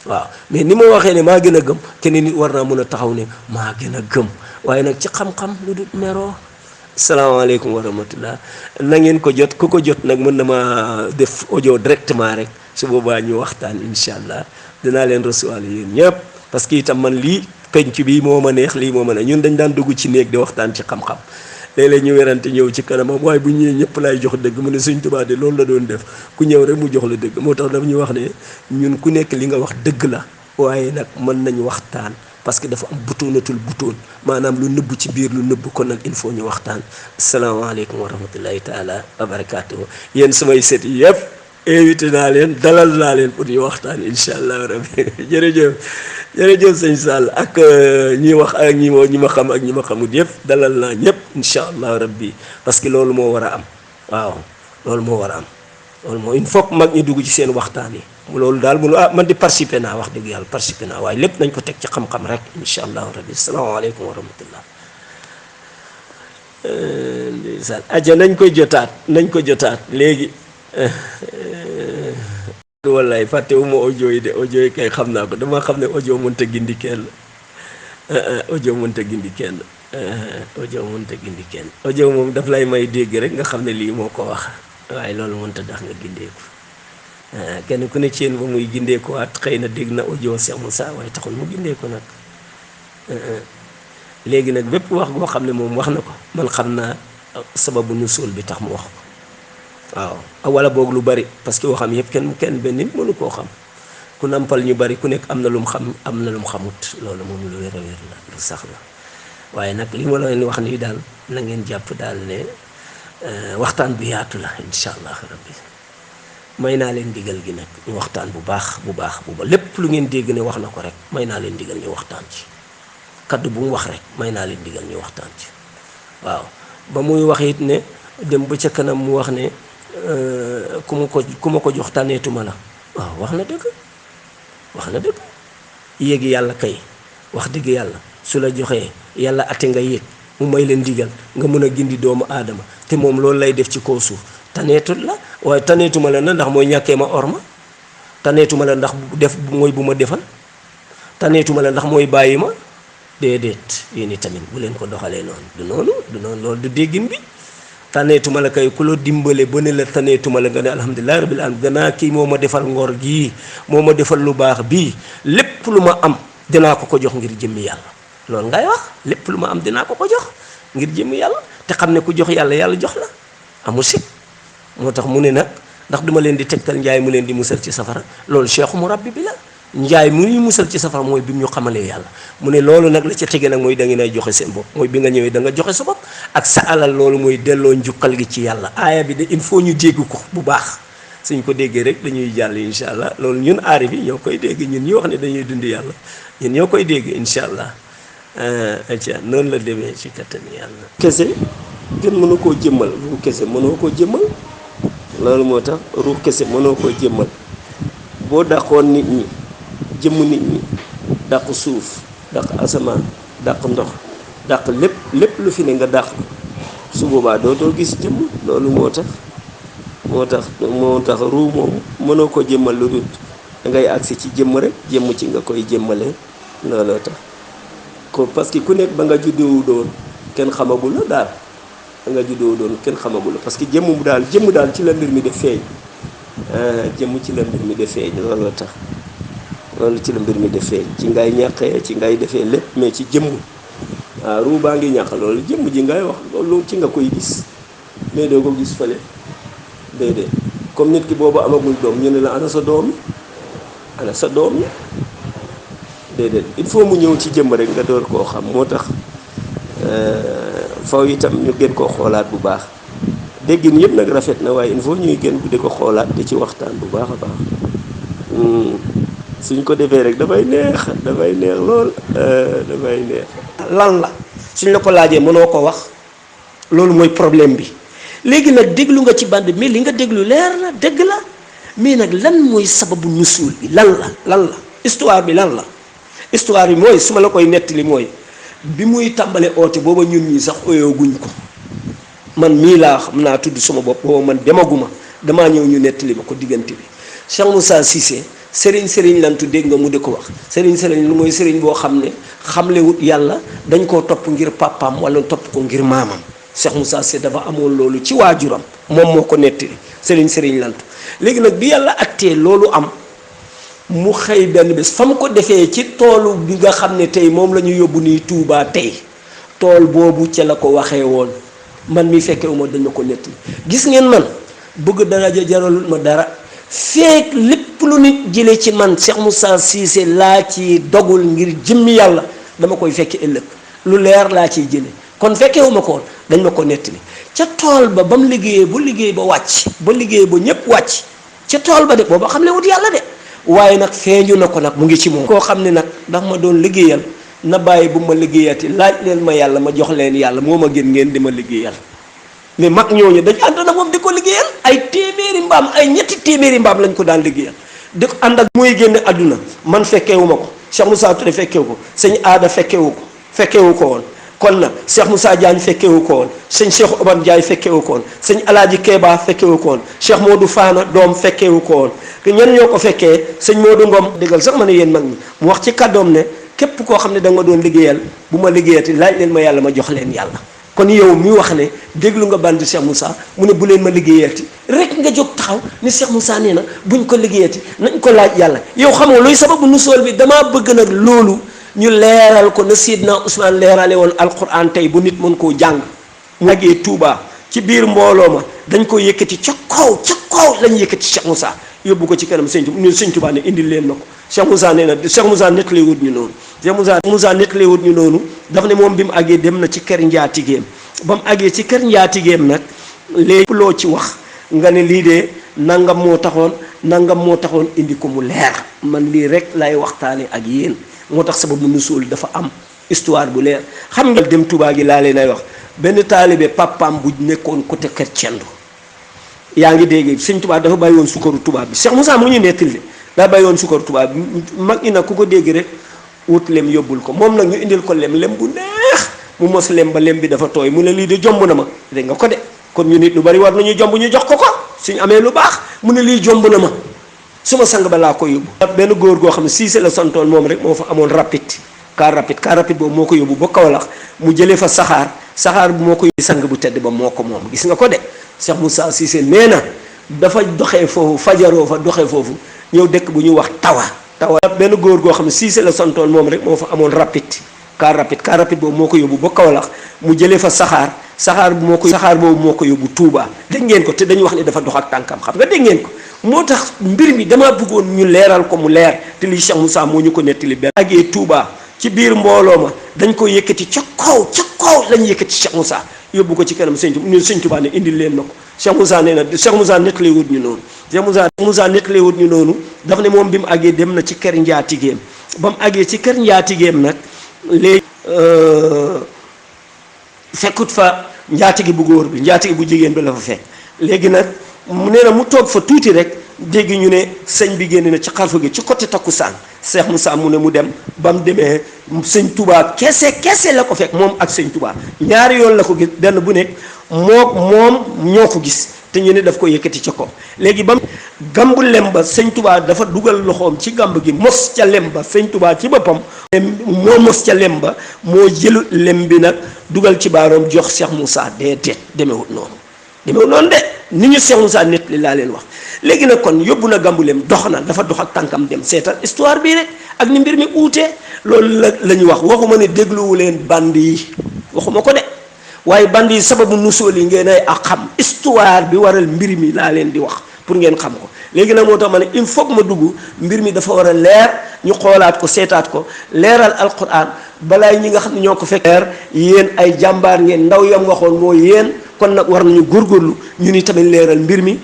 waaw mais ni ma waxee ne maa gën a gëm keneen nit war naa mën a taxaw ne maa gën a gëm waaye nag ci xam-xam lu dul meroo salaamaaleykum wa rahmatullah na ngeen ko jot ku ko jot nag mën na ma def audio directement rek su boobaa ñu waxtaan incha allah dinaa leen recevoir yéen ñëpp parce que itam man lii penc bi moo ma neex lii moo ma ne ñun dañ daan dugg ci néeg di waxtaan ci xam-xam léeg-léeg ñu werante ñëw ci kanamam waaye bu ñëwee ñëpp lay jox dëgg mu ne Sëñ Tuubaa de loolu la doon def ku ñëw rek mu jox la dëgg moo tax daf ñu wax ne ñun ku nekk li nga wax dëgg la waaye nag mën nañu waxtaan parce que dafa am butóonatul butóon maanaam lu nëbb ci biir lu nëbb kon nag il faut ñu waxtaan asalaamaaleykum wa rahmatullahi taala wa barakaatuhu yéen samay set yi yëpp invité naa leen dalal naa leen pour ñu waxtaan incha allah rabbi jërëjëf sëñ Sall ak ñi wax ak ñi ma xam ak ñi ma xamut yëpp dalal naa ñëpp incha allah rabbi parce que loolu moo war a am waaw loolu moo war a am loolu moo il faut que mag ñi dugg ci seen waxtaan yi loolu daal mënu man di participer naa wax dëgg yàlla participer naa waaye lépp nañ ko teg ci xam-xam rek incha allah rabbi asalaamaaleykum wa rahmatullah ndeysaan aja nañ ko jotaat léegi wallaay fàttewuma audio yi de audio yi kay xam naa ko dama xam ne audio mënta gindi kenn audio mënta gindi kenn audio moom daf lay may dégg rek nga xam ne lii moo ko wax waaye loolu mënta tax nga gindeeku kenn ku ne ci yéen ba muy gindeekuwaat xëy na dégg na audio Cheikh Moussa waaye taxul mu gindeeku nag léegi nag bépp wax goo xam ne moom wax na ko man xam naa sababu nusul bi tax mu wax ko waaw wala boog lu bari parce que waxam yëpp kenn benn nit mënu koo xam ku nampal ñu bari ku nekk am na lu mu xam am na lu mu xamut loolu moom lu wér a wér la lu sax la waaye nag li ma leen wax nii daal na ngeen jàpp daal ne waxtaan bu yaatu la incha allah rabbi may naa leen digal gi nag ñu waxtaan bu baax lépp lu ngeen dégg ne wax na ko rek may naa leen digal ñu waxtaan ci kaddu bu mu wax rek may naa leen digal ñu waxtaan ci waaw ba muy wax it ne dem ba ca kanam mu wax ne ku ma ko jox tànneetuma la waaw wax na dëgg yéegi yàlla kay wax dëgg yàlla su la joxee yàlla ate nga yéeg mu may leen digal nga mën a gindi doomu aadama te moom loolu lay def ci kaw suuf tànneetul la waaye tànneetuma la na ndax mooy ñàkkee ma orma tànneetuma la ndax def mooy bu ma defal tànneetuma la ndax mooy bàyyi ma déedéet yéen i tamit bu leen ko doxalee noonu du noonu loolu du déggin bi tànneetuma la kay ku la dimbale ba ne la tànneetuma la nga ne alhamdulilah rabbil alamin gannaaw kii moo ma defal ngor gii moo ma defal lu baax bii lépp lu ma am dinaa ko jox ngir jëmmi yàlla loolu ngay wax lépp lu ma am dinaa ko jox ngir jëmmi yàlla te xam ne ku jox yàlla jox la amul si moo tax mu ne nag ndax duma leen di tegtal njaay mu leen di musal ci safara loolu cheikhu mu rabbi bi la njaay mu ñuy musal ci safara mooy bi mu ñu xamalee yàlla mu ne loolu nag la ca tege nag mooy da ngeen ay joxe seen bopp mooy bi nga ñëwee da nga joxe sa bopp ak sa alal loolu mooy delloo njukkal gi ci yàlla aaya bi de il faut ñu dégg ko bu baax suñ ko déggee rek dañuy jàll incha allah loolu ñun aari bi ñoo koy dégg ñun ñi wax ne dañuy dund yàlla ñun ñoo koy dégg incha allah aca noonu la demee ci kattan yàlla kese kenn mënu koo jëmmal ruux kese mënoo koo jëmmal loolu moo tax ruux kese mënoo koo jëmmal boo dàqoon nit ñi jëmm nit ñi dàq suuf dàq asamaan dàq ndox dàq lépp lu fi ne nga dàq su boobaa dootoo gis jëmm loolu moo tax moo tax ruu moom mënoo ko jëmmal lu dul da ngay agsi ci jëmm rek jëmm ci nga koy jëmmale looloo tax ko parce que ku nekk ba nga juddoo doon kenn xamagul la daal ba nga juddoo doon kenn xamagul la parce que jëmm daal ci la mbir mi def feeñ jëmm ci la mbir mi def feeñ looloo tax loolu ci la mbir mi def feeñ ci ngay ñàqee ci ngay defee lépp mais ci jëmm waaw ruu baa ngi ñàq loolu jëmm ji ngay wax loolu ci nga koy gis mais doo ko gis fële déedéet comme nit ki boobu amagul doom ñu ne la ana sa doom yi déedéet il faut mu ñëw ci jëmm rek nga door koo xam moo tax faw itam ñu gën koo xoolaat bu baax déggin yëpp nag rafet na waaye il faut ñuy gën di ko xoolaat di ci waxtaan bu baax a baax suñ ko defee rek dafay neex lool dafay neex. lan la suñ la ko laajee mënoo ko wax loolu mooy problème bi léegi nag déglu nga ci bande mais li nga déglu leer na dëgg la mais nag lan mooy sababu nusuul bi lan la histoire bi lan la histoire bi mooy su ma la koy nettali mooy bi muy tàmbale oote booba ñun ñi sax oyoo guñ ko man mii laa xam naa tudd sama bopp booba man demaguma damaa ñëw ñu nettali ma ko diggante bi Cheikh Moussa Cissé sëriñ lantu dégg nga mu di ko wax sëriñ lu mooy sëriñ boo xam ne xamlewut yàlla dañ koo topp ngir pàppaam wala topp ko ngir maamam Cheikh Moussa Cissé dafa amoon loolu ci waajuram moom moo ko nettali sëriñ lantu léegi nag bi yàlla attee loolu am mu xëy benn bés fa mu ko defee ci toolu bi nga xam ne tey moom la ñu yóbbu nii Touba tey tool boobu ca la ko waxee woon man mi fekkee uma dañ ma ko nettali gis ngeen man bëgg daraja jaralul ma dara feek lépp lu nit jëlee ci man Cheikh Moussa Cissé laa ci dogul ngir jëmmi yàlla dama koy fekke ëllëg lu leer laa ciy jële kon fekkewuma ko woon dañ ma ko nettali ca tool ba ba mu liggéeyee ba liggéey ba wàcc ba liggéey ba ñëpp wàcc ca tool ba de booba xam ne wut yàlla de waaye nag feeñu na ko nag mu ngi ci moom koo xam ne nag ndax ma doon liggéeyal na bàyyi bu ma liggéeyati laaj leen ma yàlla ma jox leen yàlla moo ma gën ngeen di ma liggéeyal mais mag ñooñu dañu ànd na moom di ko liggéeyal ay téeméeri mbaam ay ñetti téeméeri mbaam lañ ko daan liggéeyal di ko ànd ak muy génne àdduna man fekkewu ma ko Cheikh Moussa Touré fekkewu ko sëñ aada fekkewu ko woon kon nag Cheikh Moussa Diagne fekkewu ko woon sëñ Cheikh Oban Ndiaye fekkewu ko woon sëñ Alaaji Keeba fekkewu ko woon Cheikh Modou Fana doom fekkewu ko woon te ñenn ñoo ko fekkee sëñ Modou Ngom déggal sax ma ne yéen mag ñi mu wax ci kàddoom ne képp koo xam ne da nga doon liggéeyal bu ma liggéeyati laaj leen ma yàlla ma jox leen yàlla kon yow mi wax ne déglu nga bandi Cheikh Moussa mu ne bu leen ma liggéeyati rek nga jóg taxaw ni Cheikh Moussa nee na buñ ko liggéeyati nañ ko laaj yàlla yow xamoo luy sababu nusool bi damaa bëgg nag loolu ñu leeral ko na Seydina Ousmane leerale woon alquran tey bu nit mën koo jàng mu àggee Touba ci biir mbooloo ma dañ ko yëkkati ca kaw lañ yëkkati Cheikh Moussa yóbbu ko ci kanam sëñ Touba ne indil leen ma ko Cheikh Moussa nee na Cheikh Moussa nettali wut ñu noonu Cheikh Moussa nettali wut ñu noonu daf ne moom bi mu àggee dem na ci kër njaatigeem ba mu àggee ci kër njaatigeem nag léegi loo ci wax nga ne lii de nangam moo taxoon indi ko mu leer man lii rek lay waxtaane ak yéen moo tax sababu nusuul dafa am histoire bu leer xam nga dem Touba gi laa leen ay wax benn taalibe papam bu nekkoon côté kër Cendu yaa ngi dégg sëñ Touba dafa bàyyi woon sukkaru tubaab bi Cheikh Moussa mu ñu nettali daa bàyyi woon sukkaru tubaab bi mag ñi nag ku ko dégg rek wut lem yóbbul ko moom nag ñu indil ko lem bu neex mu mos lem ba lem bi dafa tooy mu ne lii de jomb na ma dégg nga ko de kon ñu nit lu bari war nañu jomb ñu jox ko suñu amee lu baax mu ne lii jomb na ma suma sang ba laa ko yóbbu benn góor goo xam ne Cissé la santoon moom rek moo fa amoon car rapide boobu moo ko yóbbu ba Kaolack mu jëlee fa saxaar bu moo ko yóbbu sang bu tedd ba moo ko moom gis nga ko de Cheikh Moussa Cissé nee na dafa doxee foofu fajaroo fa doxee foofu ñëw dëkk bu ñuy wax tawa benn góor goo xam ne Cissé la santoon moom rek moo fa amoon car rapide boobu moo ko yóbbu ba Kaolack mu jëlee fa saxaar boobu moo ko yóbbu Touba dégg ngeen ko te dañu wax ne dafa dox ak tànkam xam nga dégg ngeen ko moo tax mbir mi damaa bëggoon ñu leeral ko mu leer te lii Cheikh Moussa moo ñu ko nettali benn àggee Touba ci biir mbooloo ma dañ ko yëkkati ca kaw lañ yëkkati Cheikh Moussa yóbbu ko ci kanam sëñ Touba ne indil leen ma ko Cheikh Moussa nee na Cheikh Moussa nettali wut ñu noonu Cheikh Moussa nettali wut ñu noonu daf ne moom bi mu àggee dem na ci kër njaatigeem ba mu àggee ci kër njaatigeem nag léegi fekkut fa njaatige bu góor bi njaatige bu jigéen bi la fa fekk léegi nag mu nee na mu toog fa tuuti rek dégg ñu ne sëñ bi génn na ci xarfa gi ci côté takkusaan Cheikh Moussa mu ne mu dem ba mu demee sëñ Touba kese la ko fekk moom ak sëñ Touba ñaari yoon la ko gis benn bu nekk moom ñoo ko gis te ñu ne daf ko yëkkati ca kaw léegi ba gambu lem ba sëñ Touba dafa dugal loxoom ci gamb gi mos ca lem ba sëñ Touba ci boppam moo mos ca lem ba moo jëlu lem bi nag dugal ci baaroom jox Cheikh Moussa déedéet demewut noonu de ni ñu Cheikh Moussa nett li laa leen wax léegi nag kon yóbbu na gambu lem dox na dafa dox ak tànkam dem seetal histoire bii rek ak ni mbir mi uutee loolu la ñu wax waxuma ne dégluwu leen band yi waxuma ko de waaye band yi sababu nusool yi ngeen ay ak xam histoire bi waral mbir mi laa leen di wax pour ngeen xam ko léegi nag moo tax ma ne il faut que ma dugg mbir mi dafa war a leer ñu xoolaat ko seetaat ko leeral alquran balaay ñi nga xam ne ñoo ko fekk leer yéen ay jàmbaar ngeen ndaw yam waxoon moo yéen kon nag war nañu góorgóorlu ñu ni tamit leeral mbir mi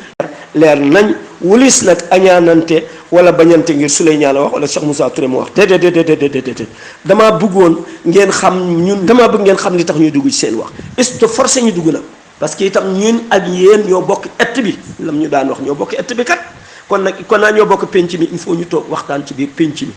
leer nañ wulis nag añaanante wala bañante ngir Souleymane wax wala Cheikh Moussa Touré mu wax déedéet damaa bëggoon ngeen xam damaa bëgg ngeen xam li tax ñuy dugg ci seen wax est forcé ñu dugg nag parce que itam ñun ak yéen ñoo bokk ett bi lam ñu daan wax ñoo bokk ett bi kat kon naa ñoo bokk penc mi il faut ñu toog waxtaan ci biir penc mi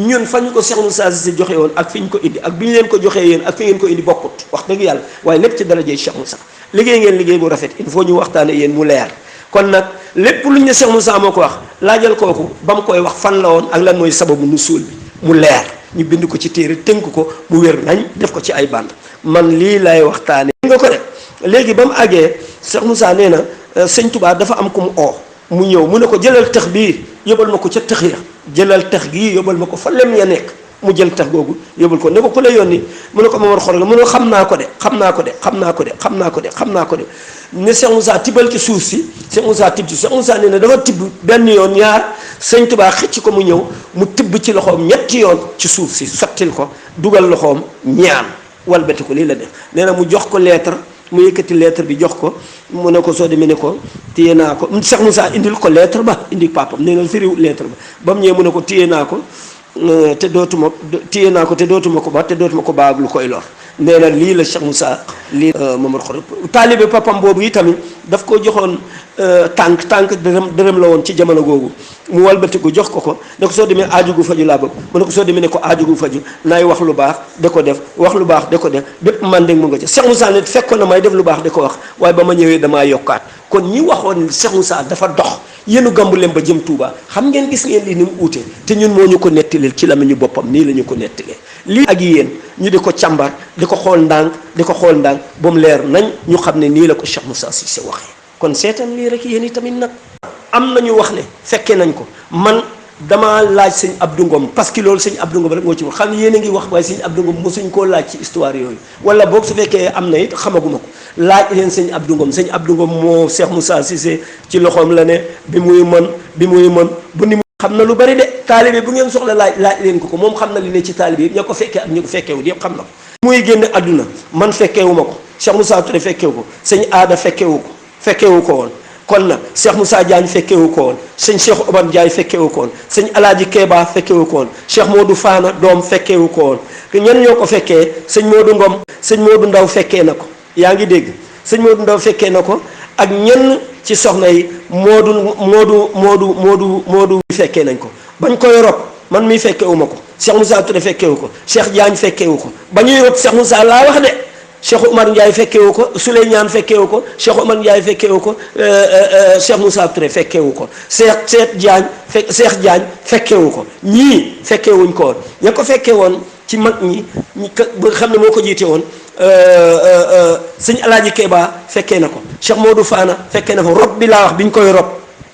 ñun fa ñu ko Cheikh Moussa Cissé joxe woon ak fi ñu ko indi ak bi ñu leen ko joxee yéen ak fi ngeen ko indi bokkut wax dëgg yàlla waaye lépp ci darajey Cheikh Moussa liggéey ngeen liggéey bu rafet il faut ñu waxtaane yéen mu leer kon nag lépp lu ñu ne Cheikh Moussa moo ko wax laajal kooku ba mu koy wax fan la woon ak lan mooy sababu nu suul bi mu leer ñu bind ko ci téere tënk ko mu wér nañ def ko ci ay band man lii lay waxtaane nga ko def léegi ba mu àggee Cheikh Moussa nee na sëñ Touba dafa am ku mu oo mu ñëw mu ne ko jëlal tax bii yóbbal ma ko ca tax ya jëlal tax gii yóbbal ma ko fa lem ya nekk mu jël tax googu yóbbul ko ne ko ku la yónni mu ne ko Momar Xorog la mu ne ko xam naa ko de ne Cheikh Moussa tibbal ci suuf si Cheikh Moussa tibb ci Cheikh Moussa nee na dafa tibb benn yoon ñaar sëñ Touba xëcc ko mu ñëw mu tibb ci loxoom ñetti yoon ci suuf si sottil ko dugal loxoom ñaan walbati ko lii la def nee na mu jox ko lettre mu yëkkati lettre bi jox ko mu ne ko soo demee ne ko téye naa ko Cheikh Moussa indil ko lettre ba indi papam nee na firiw lettre ba mu ñëwee mu ne ko téye naa ko te dootuma ko ba te dootuma ko baag lu koy lor nee na lii la Cheikh Moussa lii Momar Xorog taalibe papam boobu yi tamit daf ko joxoon tànk dërëm la woon ci jamono googu mu walbatiku jox ko ne ko soo demee aaju gu faju laa bëgg mu ne ko soo demee ne ko aaju gu faju naay wax lu baax da ko def wax lu baax da ko def bépp man dégg mu nga ca Cheikh Moussa ne fekkoon na may def lu baax da ko wax waaye ba ma ñëwee damaa yokkaat kon ñi waxoon Cheikh Moussa dafa dox yéenu gambu lem ba jëm Touba xam ngeen gis ngeen lii ni mu uute te ñun moo ñu ko nettalil ci la ñu boppam nii la ñu ko nettalee lii ak yéen ñu di ko càmbar di ko xool ndànk ba mu leer nañ ñu xam ne nii la ko Cheikh Moussa Cissé waxee kon seetaan lii rek yéen i tamit nag am nañu wax ne fekkee nañ ko man dama laaj sëñ Abdou Ngom parce que loolu sëñ Abdou Ngom rek moo ci wax xam ne yéen a ngi wax waaye sëñ Abdou Ngom mosuñ koo laaj ci histoire yooyu wala boog su fekkee am na it xamaguma ko laaj leen sëñ Abdou Ngom moo Cheikh Moussa Cissé ci loxoom la ne bi muy mën bu ni xam na lu bari de taalibe bu ngeen soxla laaj leen ko moom xam na li ne ci taalibe yëpp ña ko fekkee ak ña ko fekkeewul yëpp xam na ko muy génne àdduna man fekkeewu ma ko Cheikh Moussa Touré fekkeewu ko sëñ Aada fekkeewu ko woon kon nag Cheikh Moussa Diagne fekkewu ko woon sëñ Cheikh Omar Ndiaye fekkewu ko woon sëñ Alaaji Keeba fekkewu ko woon Cheikh Modou Fana doom fekkewu ko woon ñenn ñoo ko fekkee sëñ Modou Ngom sëñ Modou Ndaw fekkee na ko yaa ngi dégg sëñ Modou Ndaw fekkee na ko ak ñenn ci soxna yi Modou fekkee nañ ko bañ koy rob man mi fekkewu ma ko Cheikh Moussa Touré fekkewu ko Cheikh Diagne fekkewu ko ba ñuy rob Cheikh Moussa laa wax de Cheikh Omar Ndiaye fekkewu ko Souleymane fekkewu ko Cheikh Omar Ndiaye fekkewu ko Cheikh Moussa Touré fekkewu ko Cheikh Diagne fekkewu ko ñii fekkewuñ ko woon ña ko fekke woon ci mag ñi ba xam ne moo ko jiite woon sëñ Alaaji Keeba fekkee na ko Cheikh Modou Fana fekkee na ko rob bi laa wax bi ñu koy rob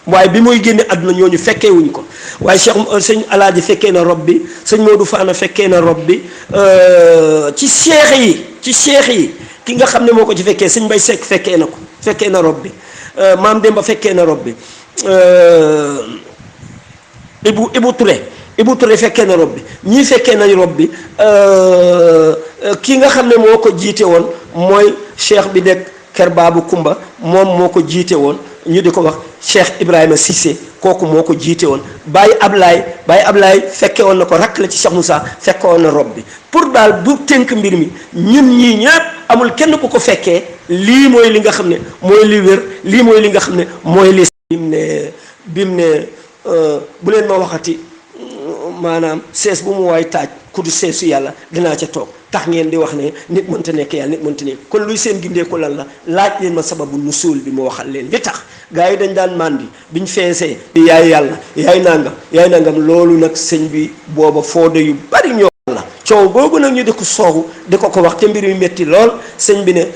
waaye bi muy génne àdduna ñooñu fekkeewuñ ko waaye sëñ Alaaji fekkee na rob bi sëñ Modou Fana fekkee na rob bi ci seex yi ki nga xam ne moo ko ci fekkee sëñ Mbay Seck fekkee na rob bi maam Demba fekkee na rob bi Ibu Touré fekkee na rob bi ñii fekkee nañ rob bi ki nga xam ne moo ko jiite woon mooy cheikh bi nekk Kër Baabu Kumba moom moo ko jiite woon ñu di ko wax Cheikh Ibrahima Cissé kooku moo ko jiite woon Baye Ablaye fekke woon na ko rakk la ci Cheikh Moussa fekke woon na rob bi pour daal bu tënk mbir mi ñun ñii ñëpp amul kenn ku ko fekkee lii mooy li nga xam ne mooy li wér lii mooy li nga xam ne mooy li bim ne bu leen ma waxati maanaam sees bu mu waay taaj ku du seesu yàlla dinaa ca toog tax ngeen di wax ne nit mënta nekk yàlla nit mënta nekk kon luy seen gindeeku lan la laaj leen ma sababu nusuul bi mu waxal leen li tax gars yi dañ daan màndi biñ feesee yaay yàlla yaay nangam loolu nag sëñ bi booba foodo yu bari ñoo la coow boobu nag ñu di ko soogu di ko wax te mbir yu metti lool sëñ bi ne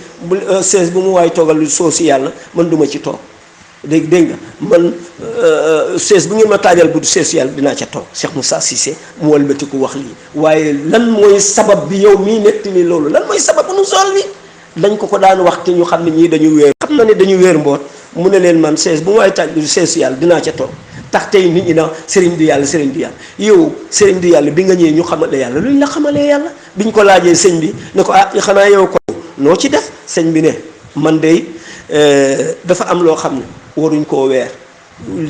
sees bu mu waay toogal lu soo si yàlla man duma ci toog dégg nga man sees bu ngeen ma taajal bu du seesu yàlla dinaa ca toog Cheikh Moussa Cissé mu walbati ko wax lii waaye lan mooy sabab bi yow mii netti li loolu lan mooy sababu nu sol bi dañ ko daan wax te ñu xam ne ñii dañu wéer xam na ne dañu wéer mboot mu ne leen man sees bu mu waay taaj bu du seesu yàlla dinaa ca toog tax tey nit ñi na sëriñ di yàlla yow sëriñ di yàlla bi nga ñëwee ñu xamale yàlla luñ la xamalee yàlla biñ ko laajee sëñ bi ne ko xanaa yow ko noo ci def sëñ bi ne man de dafa am loo xam ne waruñ koo weer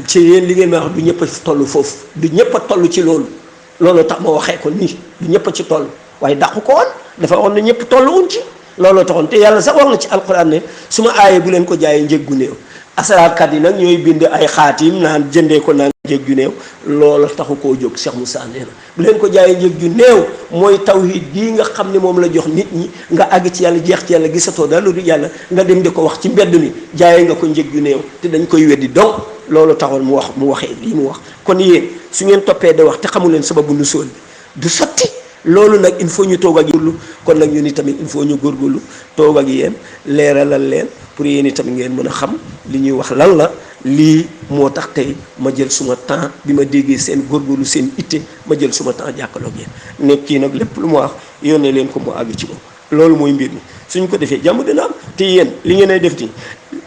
ci yéen li ngeen ma wax du ñëpp a toll foofu du ñëpp a toll ci loolu tax ma waxee ko nii du ñëpp a ci toll waaye dàqu ko woon dafa waxoon ne ñëpp tolluwuñ ci looloo taxoon te yàlla sax wax na ci alquran ne su ma aayee bu leen ko jaayee njëg gu néew asaraatkat yi nag ñooy bind ay xaatim naan jëndee ko naan njëg ju néew loola taxu koo jóg Cheikh Moussa nee na bu leen ko jaayee njëg ju néew mooy tawhid bii nga xam ne moom la jox nit ñi nga àgg ci yàlla jeex ci yàlla gisatoo dara lu dul yàlla nga dem di ko wax ci mbedd mi jaayee nga ko njëg ju néew te dañ koy weddi donc loolu taxoon mu waxee lii mu wax kon yéen su ngeen toppee da wax te xamu leen sababu nu sóol bi du sotti loolu nag il faut ñu toog ak yéen kon nag ñun itamit il faut ñu góorgóorlu toog ak yéen leeralal leen pour yéen itam ngeen mën a xam li ñuy wax lan la lii moo tax tey ma jël suma temps bi ma déggee seen góorgóorlu seen itte ma jël suma temps jàkkaarloog yéen nekk kii nag lépp lu ma wax yónnee leen ko mu àgg ci moom loolu mooy mbir mi suñ ko defee jàmm dina am te yéen li ngeen ay def nii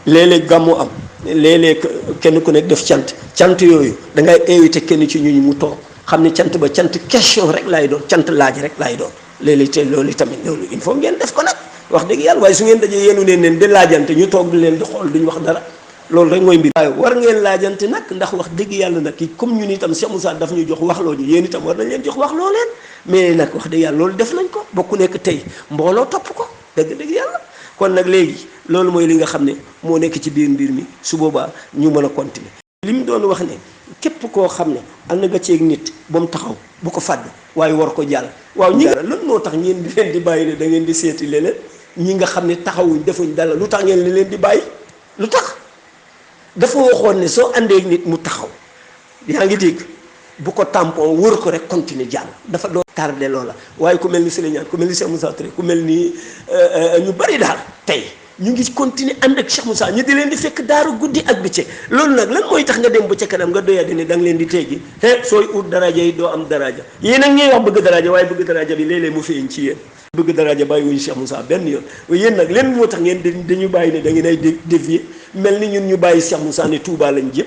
léeg-léeg gàmmu am léeg-léeg kenn ku nekk def cant yooyu da ngay invité kenn ci ñun mu toog xam ne cant ba cant question rek laay doon cant laaj rek laay doon léeg-léeg te loolu tamit loolu il faut ngeen def ko nag wax dëgg yàlla waaye su ngeen dajee yéenu leen di laajante ñu toog di leen di xool duñ wax dara loolu rek mooy mbir waaye war ngeen laajante nag ndax wax dëgg yàlla nag kii comme ñun itam Cheikh Moussa daf ñu jox wax loo ñu yéen itam war nañ leen jox wax loo leen mais nag wax dëgg yàlla loolu def nañ ko bokku nekk tey mbooloo topp ko dëgg yàlla kon nag léegi loolu mooy li nga xam ne moo nekk ci biir mbir mi su boobaa ñu mën a continuer li mu doon wax ne képp koo xam ne ànd nga ceeg nit ba mu taxaw bu ko fàdd waaye war ko jàll waaw ñi lan moo tax ngeen di leen di bàyyi ne da ngeen di seeti leneen ñi nga xam ne taxawuñ defuñ dara lu tax ngeen leen di bàyyi lu tax dafa waxoon ne soo àndee nit mu taxaw yaa ngi dégg bu ko tampon wër ko rek continuer jàll dafa doon tardé loola waaye ku mel ni Souleymane ku mel ni Cheikh Moussa Touré ku mel ni ñu bari daal tey ñu ngi continuer ànd ak Cheikh Moussa ñu di leen di fekk daaru guddi ak bëccëg loolu nag lan mooy tax nga dem ba ca kanam nga doyadi ne da nga leen di teggi te sooy ut daraja yi doo am daraja yéen ak ñuy wax bëgg daraja waaye bëgg daraja bi léeg-léeg mu feeñ ci yéen bëgg daraja bàyyi wuñu Cheikh Moussa benn yoon yéen nag leen moo tax ngeen dañu bàyyi ne da ngeen ay dévier mel ni ñun ñu bàyyi Cheikh Moussa ne Touba lañ jëm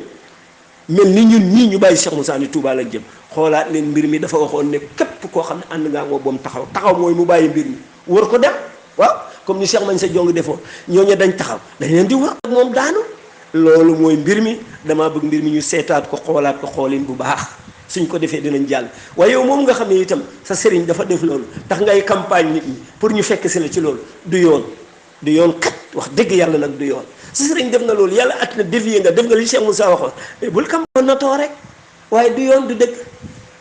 mel ni ñun ñii ñu bàyyi Cheikh Moussa ne Touba lañ jëm xoolaat leen mbir mi dafa waxoon ne képp koo xam ne ànd ngaa ngoo boom taxaw mooy mu bàyyi mbir mi wër ko dem waaw comme ni Cheikh mañ sa jong defoon ñooñu dañ taxaw dañ leen di wër ak moom daanu loolu mooy mbir mi damaa bëgg mbir mi ñu seetaat ko xoolaat ko xoolin bu baax suñ ko defee dinañ jàll waaye yow moom nga xam ne itam sa sëriñ dafa def loolu tax ngay campagne nit ñi pour ñu fekk si la ci loolu du yoon kat wax dëgg yàlla nag du yoon sa sëriñ def na loolu yàlla at na dévier nga def nga li Cheikh Moussa waxoon mais bul campagne na too rek waaye du yoon du dëgg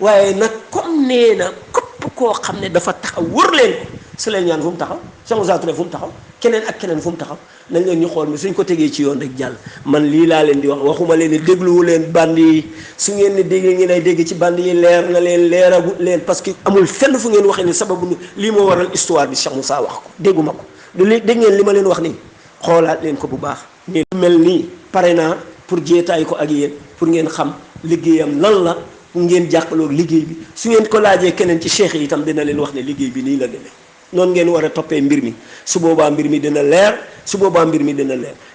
waaye nag comme nee na képp koo xam ne dafa taxaw wër leen ko Souleymane fu mu taxaw Cheikh Moussa Touré fu mu taxaw keneen ak keneen fu mu taxaw nañ leen ñu xool mi suñ ko tegee ci yoon rek jàll man lii laa leen di wax waxuma leen ni dégluwu leen band yi su ngeen ne déggee ngeen ay dégg ci band yi leer na leen leeragut leen parce que amul fenn fu ngeen waxee ne sababu lii moo waral histoire bi Cheikh Moussa wax ko dégguma ko dégg ngeen li ma leen wax nii xoolaat leen ko bu baax ngeen mel nii pare naa pour jeetaay ko ak yéen pour ngeen xam liggéeyam lan la ngeen jàppaloo liggéey bi su ngeen ko laajee keneen ci cheikh yi itam dina leen wax ne liggéey bi nii la demee noonu ngeen war a toppee mbir mi su boobaa mbir mi dina leer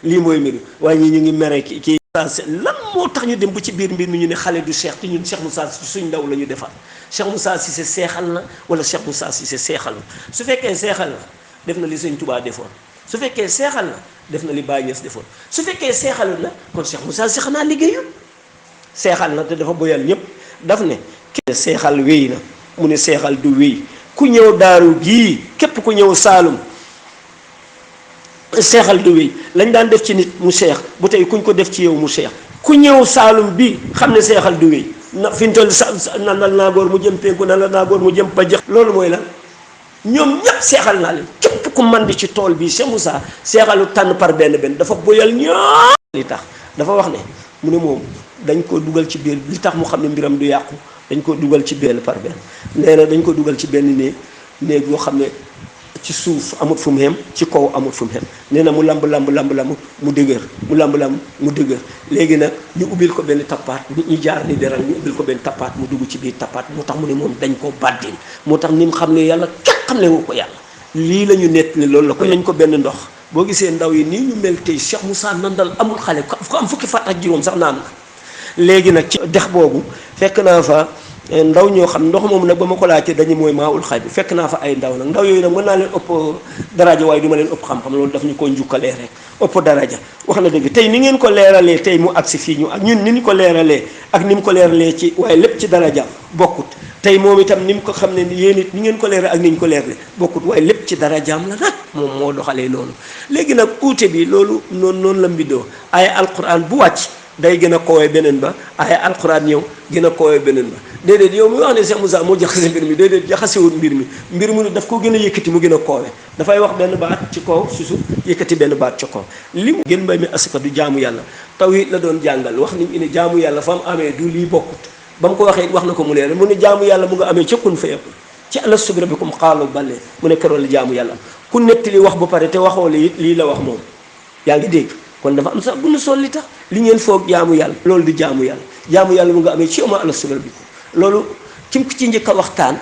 lii mooy mbir mi waaye ñi ñu ngi mere kii lan moo tax ñu dem ba ci biir mbir mi ñu ne xale du cheikh te ñun Cheikh Moussa suñ ndaw la ñu defal Cheikh Moussa Cissé seexal na wala Cheikh Moussa Cissé seexal na su fekkee seexal na def na li Sëñ Tuubaa defoon su fekkee seexal na def na li Baay Ñas defoon su fekkee seexalul na kon Cheikh Moussa si xanaa liggéeyul seexal na te dafa boyal ñëpp daf ne kii seexal wéy na mu ne seexal du wéy ku ñëw daaru gii képp ku ñëw Saalum seexal du wéy lañ daan def ci nit mu seex bu tey kuñ ko def ci yow mu seex ku ñëw Saalum bi xam ne seexal du wéy na fi ñu toll nandal naa góor mu jëm penku nandal naa góor mu jëm pa jëx loolu mooy lan ñoom ñëpp seexal naa leen képp ku man di ci tool bii Cheikh Moussa seexalu tànn par benn dafa boyal ñëpp li tax dafa wax ne mu ne moom dañ ko dugal ci biir li tax mu xam ne mbiram du yàqu dañ ko dugal ci benn par benn nee na dañ ko dugal ci benn néeg yoo xam ne ci suuf amut fu mu xem ci kaw amut fu mu xem nee na mu lamb mu dëgër mu dëgër léegi nag ñu ubbil ko benn tappaat nit ñi jaar ni deral ñu ubbil ko benn tappaat mu dugg ci biir tappaat moo tax mu ne moom dañ koo bàddil moo tax ni mu xam ne yàlla kenn xam ne wu ko yàlla lii la ñu nett ni loolu la ko nañ ko benn ndox boo gisee ndaw yi nii ñu mel tey Cheikh Moussa nandal amul xale ko am fukki fat ak juróom sax naan na léegi nag ci dex boobu fekk naa fa ndaw ñoo xam ndox moom nag ba ma ko laajte dañu mooy maa ul xay bi fekk naa fa ay ndaw nag ndaw yooyu nag mën naa leen ëpp daraja waaye du ma leen ëpp xam-xam loolu daf ñu ko njukkalee rek ëpp daraja wax na dëgg tey ni ngeen ko leeralee tey mu agsi fii ñu ak ñun ni ñu ko leeralee ak ni mu ko leeralee ci waaye lépp ci daraja bokkut tey moom itam ni mu ko xam ne yéen it ni ngeen ko leeral ak ni ñu ko leeralee bokkut waaye lépp ci darajaam la nag moom moo doxalee loolu léegi nag uute bi loolu noonu la mbindoo ay alquran bu wàcc day gën a koowee beneen ba ay alquran ñëw gën a koowee beneen ba déedéet yow mi wax ne Cheikh Moussa moo jaxase mbir mi déedéet jaxasewul mbir mu daf ko gën a yëkkati mu gën a koowee dafay wax benn baat ci kaw susu yëkkati benn baat ci kaw li mu gën mbay mi asaka du jaamu yàlla tawhid la doon jàngal wax nit ñi ne jaamu yàlla fa mu amee du lii bokkut ba mu ko waxee wax na ko mu leer mu ne jaamu yàlla mu nga amee ca kun fayakun ci alastu bi rabbikum qaalu ballee mu ne keroog la jaamu yàlla ku nettali wax ba pare te waxoo lii la wax moom yaa ngi dégg kon dafa am sax bu nu sol li tax li ngeen foog jaamu yàlla loolu du jaamu yàlla mu nga amee ci oma alastu bi rabbikum loolu kim ko ci njëkk a waxtaan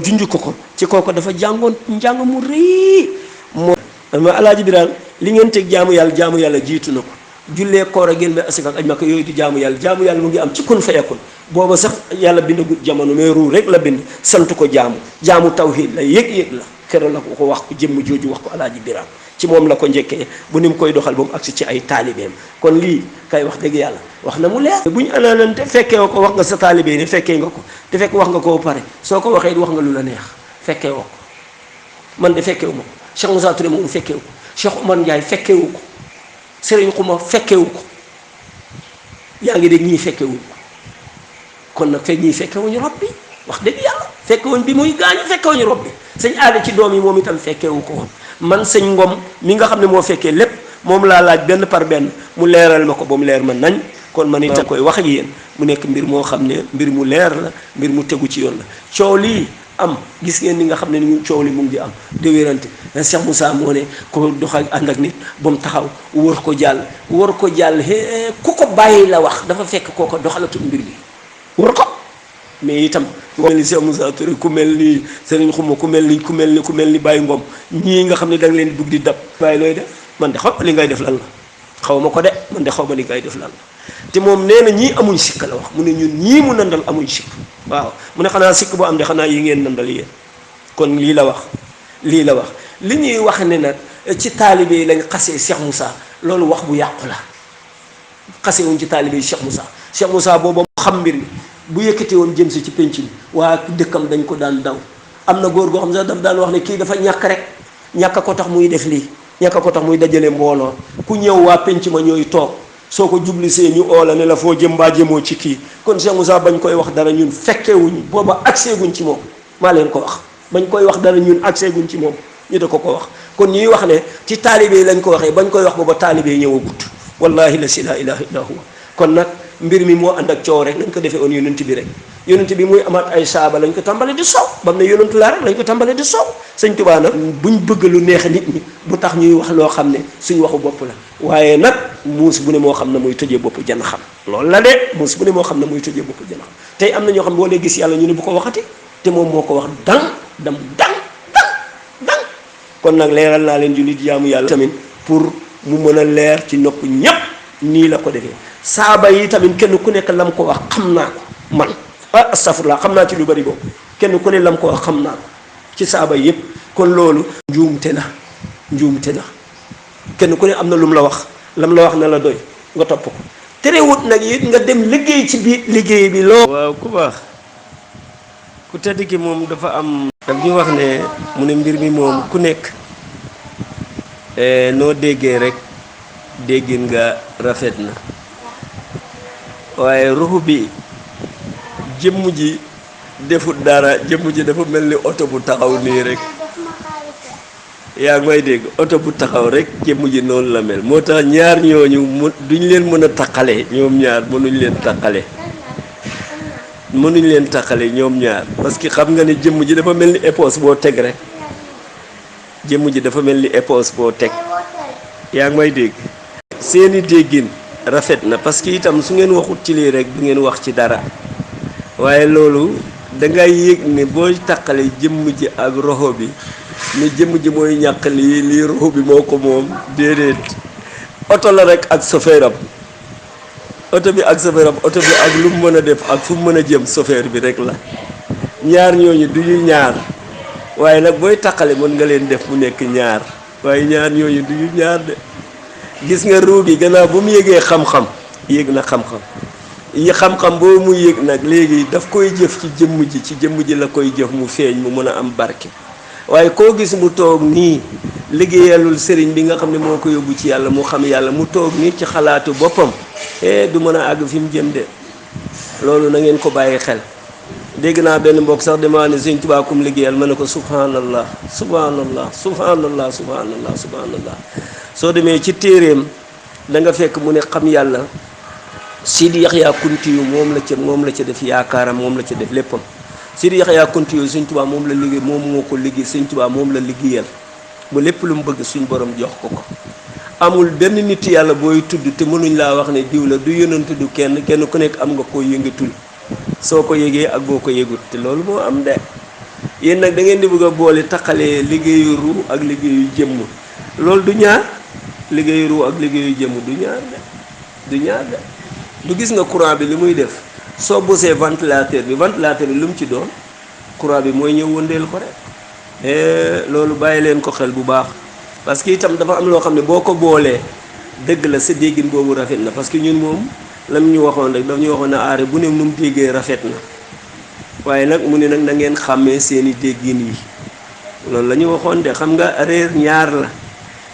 junj ko ci kooku dafa jàngoon njàng mu rëy moo ma alaaji biraan li ngeen teg jaamu yàlla jiitu na ko jullee koor a génn ba asaka ak aj maka yooyu di jaamu yàlla mu ngi am ci kun fayakun booba sax yàlla bindagut jamono mais ruu rek la bind sant ko jaamu tawhid la yëg-yëg la keroog la ko wax ko jëmm jooju wax ko alaaji biraan ci moom la ko njëkkee bu ni mu koy doxal ba mu agsi ci ay taalibeem kon lii kay wax dëgg yàlla wax na mu leer bu ñu anaanante fekkee ko wax nga sa taalibe ne fekkee nga ko te fekk wax nga ko ba pare soo ko waxee wax nga lu la neex fekkee woo ko man de fekkewu ma ko Cheikh Moussa Touré moom fekkewu ko Cheikh Oumar Ndiaye fekkewu ko Serigne Xuma fekkewu ko yaa ngi dégg ñii fekkewu ko kon nag fekk ñii fekkewuñu rob bi wax dëgg yàlla fekkewuñ bi muy gaañu fekkewuñu rob bi sëñ aada ci doom yi moom itam fekkewu ko woon man sëñ Ngom mi nga xam ne moo fekkee lépp moom laa laaj benn par benn mu leeral ma ko ba mu leer ma nañ kon man itam koy wax ak yéen mu nekk mbir moo xam ne mbir mu leer la mbir mu tegu ci yoon la coow lii am gis ngeen ni nga xam ne ni coow li mu ngi di am di wérante Cheikh Moussa moo ne ko doxal ànd ak nit ba mu taxaw wër ko jàll ku ko bàyyi la wax dafa fekk kooko doxalatul mbir bi wër ko mais itam ku mel ni Cheikh Moussa Touré ku mel ni Serigne Xuma ku mel ni Baye Ngom ñii nga xam ne da nga leen bugg di dab bàyyi looy def man de xaw ma li ngay def lan la xaw ma ko de man de xaw ma li ngay def lan la te moom nee na ñii amuñ sikk la wax mu ne ñun ñii mu nandal amuñ sikk waaw mu ne xanaa sikk boo am de xanaa yi ngeen nandal yéen kon lii la wax li ñuy wax ne nag ci taalibe yi lañ xasee Cheikh Moussa loolu wax bu yàqu la xasee wuñ ci taalibe yi Cheikh Moussa booba mu xam mbir mi bu yëkkati woon jëm si ci penc bi waa dëkkam dañ ko daan daw am na góor goo xam sax daf daan wax ne kii dafa ñàkk rek ñàkk ko tax muy def lii ñàkk ko tax muy dajale mbooloo ku ñëw waa penc ma ñooy toog soo ko jublisee ñu oola ne la foo jëm mbaa jëmoo ci kii kon Cheikh Moussa bañ koy wax dara ñun fekkewuñu booba accès guñ ci moom maa leen ko wax bañ koy wax dara ñun accès guñ ci moom ñu da ko wax kon ñuy wax ne ci taalibe yi lañ ko waxee bañ koy wax booba taalibe yi ñëwagut wallahi la si la ilaha illa huwa kon nag mbir mi moo ànd ak coow rek lañ ko defee woon yonent bi rek yonent bi muy amaat ay saaba lañ ko tàmbale di sow ba mu ne yonentu laa rek lañ ko tàmbale di sow sëñ Tuubaa nag buñ bëgg lu neex nit ñi bu tax ñuy wax loo xam ne suñ waxu bopp la waaye nag muus bu ne moo xam ne muy tëjee bopp jana xam loolu la de muus bu ne moo xam ne muy tëjee bopp jana xam tey am na ñoo xam ne boo dee gis yàlla ñu ne bu ko waxati te moom moo ko wax dang kon nag leeral naa leen jullit jaamu yàlla tamit pour mu mën a leer ci nopp ñépp nii la ko defee saaba yi tamit kenn ku nekk lam ko wax xam naa ko man astafurlaa xam naa ci lu bari boobu kenn ku ne lam ko wax xam naa ko ci saaba yépp kon loolu njuumte na kenn ku ne am na lum la wax lam la wax na la doy nga topp ko terewut nag it nga dem liggéey ci biir liggéey bi loo waaw ku baax ku tedd ki moom dafa am daf ñu wax ne mu ne mbir mi moom ku nekk noo déggee rek déggin nga rafet na waaye ruxu bi jëmm ji defut dara jëmm ji dafa mel ni oto bu taxaw nii rek yaa ngi may dégg oto bu taxaw rek jëmm ji noonu la mel moo tax ñaar ñooñu duñ leen mën a taqale ñoom ñaar mënuñ leen taqale ñoom ñaar parce que xam nga ne jëmm ji dafa mel ni éponge boo teg rek jëmm ji dafa mel ni éponge boo teg yaa ngi may dégg seeni déggin rafet na parce que itam su ngeen waxut ci lii rek du ngeen wax ci dara waaye loolu dangay yëg ne booy taqale jëmm ji ak roxo bi ne jëmm ji mooy ñàkk lii roxo bi moo ko moom déedéet oto la rek ak sofeeram oto bi ak sofeeram oto bi ak lu mu mën a def ak fu mu mën a jëm sofeer bi rek la ñaar ñooñu du ñu ñaar waaye nag booy taqale mën nga leen def mu nekk ñaar waaye ñaar ñooñu du ñu ñaar de gis nga ruu gi gannaaw bu mu yëgee xam-xam yëg na xam-xam yi xam-xam boobu muy yëg nag léegi daf koy jëf ci jëmm ji la koy jëf mu feeñ mu mën a am barke waaye koo gis mu toog nii liggéeyalul sëriñ bi nga xam ne moo ko yóbbu ci yàlla mu xam yàlla mu toog nii ci xalaatu boppam du mën a àgg fi mu jëm de loolu na ngeen ko bàyyi xel dégg naa benn mbokk sax dama ne Sëriñ Tuubaa kum liggéeyal ma ne ko subhanallah subhanallah subhanallah subhanallah subhanallah soo demee ci téeréem da nga fekk mu ne xam yàlla Sidi Yaxya Kunti yu moom la ca def yaakaaram moom la ca def léppam Sidi Yaxya Kunti yu Sëñ Tuubaa moom la liggéey moom moo ko liggéey Sëñ Tuubaa moom la liggéeyal ba lépp lu mu bëgg suñ borom jox ko ko amul benn nit yàlla booy tudd te mënuñ laa wax ne diw la du yonent du kenn ku nekk am nga koo yëngatul soo ko yëgee ak boo ko yëgut te loolu moo am de yéen nag da ngeen di bëgg a boole taqalee liggéeyu ruu ak liggéeyu jëmm loolu du ñaar liggéeyu ruu ak liggéeyu jëmm du ñaar de du gis nga courant bi li muy def soo bosee ventilateur bi lu mu ci doon courant bi mooy ñëw wëndeel ko rek loolu bàyyi leen ko xel bu baax parce que itam dafa am loo xam ne boo ko boolee dëgg la sa déggin boobu rafet na parce que ñun moom lam ñu waxoon rek daf ñu waxoon ne aare bu ne nu mu déggee rafet na waaye nag mu ne nag na ngeen xàmmee seeni déggin yi loolu la ñu waxoon de xam nga réer ñaar la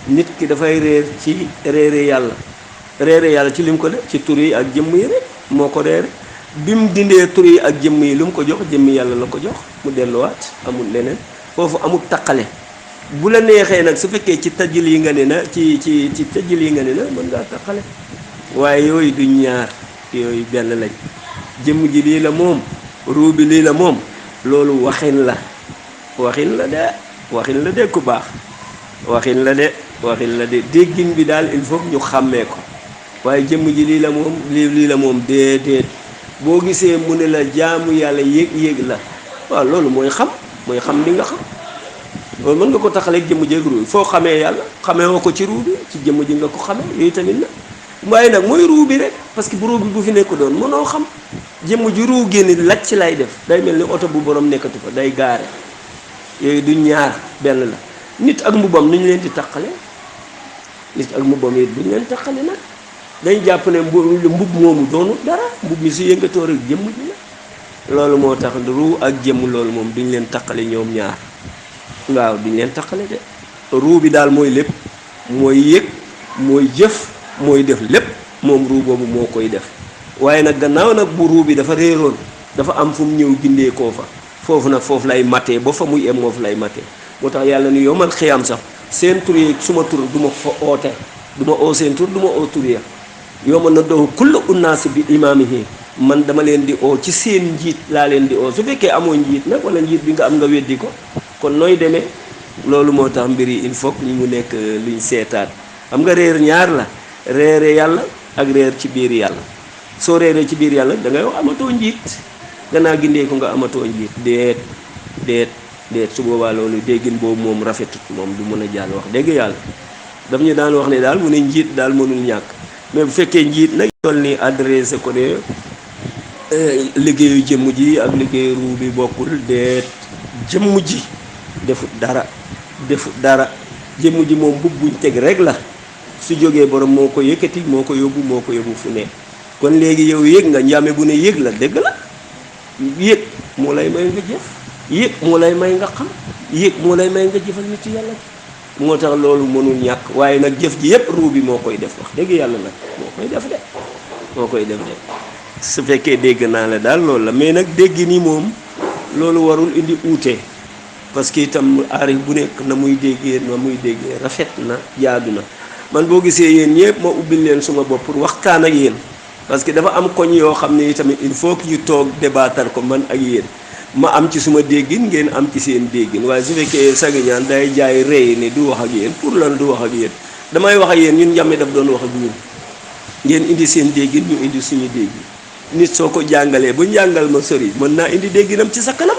nit ki dafay réer ci réere yàlla ci lim ko def ci tur yi ak jëmm yi rek moo ko réere bi mu dindee tur yi ak jëmm yi lu mu ko jox jëmmi yàlla la ko jox mu delluwaat amul leneen foofu amul taqale bu la neexee nag su fekkee ci tajjil yi nga ne na ci tajjil yi nga ne na mën ngaa taqale waaye yooyu du ñaar yooyu benn lañ jëmm ji lii la moom ruu bi lii la moom loolu waxin la de ku baax waxin la de déggin bi daal il faut ñu xàmmee ko waaye jëmm ji lii la moom déedéet boo gisee mu ne la jaamu yàlla yéeg la waaw loolu mooy xam li nga xam loolu mën nga ko taxaleeg jëmm jéeg ruu foo xamee yàlla xamee woo ko ci ruu bi ci jëmm ji nga ko xamee yooyu tamit la waaye nag mooy ruu bi rek parce que bu ruu bi bu fi nekk doon mënoo xam jëmm ji ruu génn lacc ci lay def day mel ni oto bu borom nekkatu fa day gaare yooyu du ñaar benn la nit ak mbubbam nu ñu leen di taqale nit ak mbubbam yi duñ leen taqale nag dañ jàpp ne mbub moomu doonu dara mbub mi su yëngatoo rek jëmm ji la loolu moo tax ruu ak jëmm loolu moom duñ leen taqale ñoom ñaar waaw duñ leen taqale de ruu bi daal mooy lépp mooy yëg mooy jëf mooy def lépp moom ruu boobu moo koy def waaye nag gannaaw nag bu ruu bi dafa réeroon dafa am fu mu ñëw gindee koo fa foofu nag foofu lay matee ba fa muy em moo fa lay matee moo tax yàlla ni yow man xiyam sax seen tur yi suma tur du ma fa oote du ma oo seen tur du ma oo tur ya yow man na doo kulla unnaasi bi imaamihi man dama leen di oo ci seen njiit laa leen di oo su fekkee amoo njiit nag wala njiit bi nga am nga weddi ko kon nooy demee loolu moo tax mbir yi il faut que ñu mu nekk luñ seetaat xam nga réer ñaar la réere yàlla ak réer ci biir yàlla soo réeree ci biir yàlla da ngay wax amatoo njiit gannaaw gindee ko nga amatoo njiit déet su boobaa loolu déggin boobu moom rafetut moom du mën a jàll wax dégg yàlla daf ñu daan wax ne daal mu ne njiit daal mënul ñàkk mais bu fekkee njiit nag toll ni adressé ko ne liggéeyu jëmm ji ak liggéeyu ruu bi bokkul déet jëmm ji defut dara jëmm ji moom buñ teg rek la su jógee borom moo ko yëkkati moo ko yóbbu fu ne kon léegi yow yëg nga njàmme bu ne yëg la dëgg la yëg moo lay may nga jëf yëg moo lay may nga xam yëg moo lay may nga jëfal nit yàlla moo tax loolu mënul ñàkk waaye nag jëf ji yépp ruu bi moo koy def wax dëgg yàlla nag moo koy def de su fekkee dégg naa la daal loolu la mais nag dégg ni moom loolu warul indi uute parce que itam aarif bu nekk na muy déggee rafet na jaadu na man boo gisee yéen ñëpp ma ubbil leen suma bopp pour waxtaan ak yéen parce que dafa am koñ yoo xam ne itamit il faut que ñu toog débattre ko man ak yéen ma am ci suma déggin ngeen am ci seen déggin waaye su fekkee Sagañaan day jaay rëy ne du wax ak yéen pour lan du wax ak yéen damay wax ak yéen ñun Njame daf doon wax ak ñun ngeen indi seen déggin ñu indi suñu déggin nit soo ko jàngalee ba njàngal ma sori mën naa indi dégginam ci sa kanam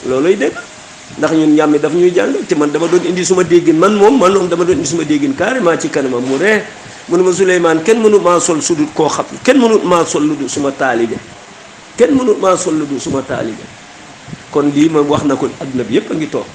looloy dégg ndax ñun Njame daf ñuy jàngal te man dama doon indi suma déggin man moom dama doon indi suma déggin carrément ci kanamam mu ree mu ne ma Souleymane kenn mënut maa sol sudut koo xam kenn mënut maa sol lu du suma taalibe kenn mënut maa sol lu du suma taalibe kon lii ma wax na ko adduna bi yëpp a ngi toog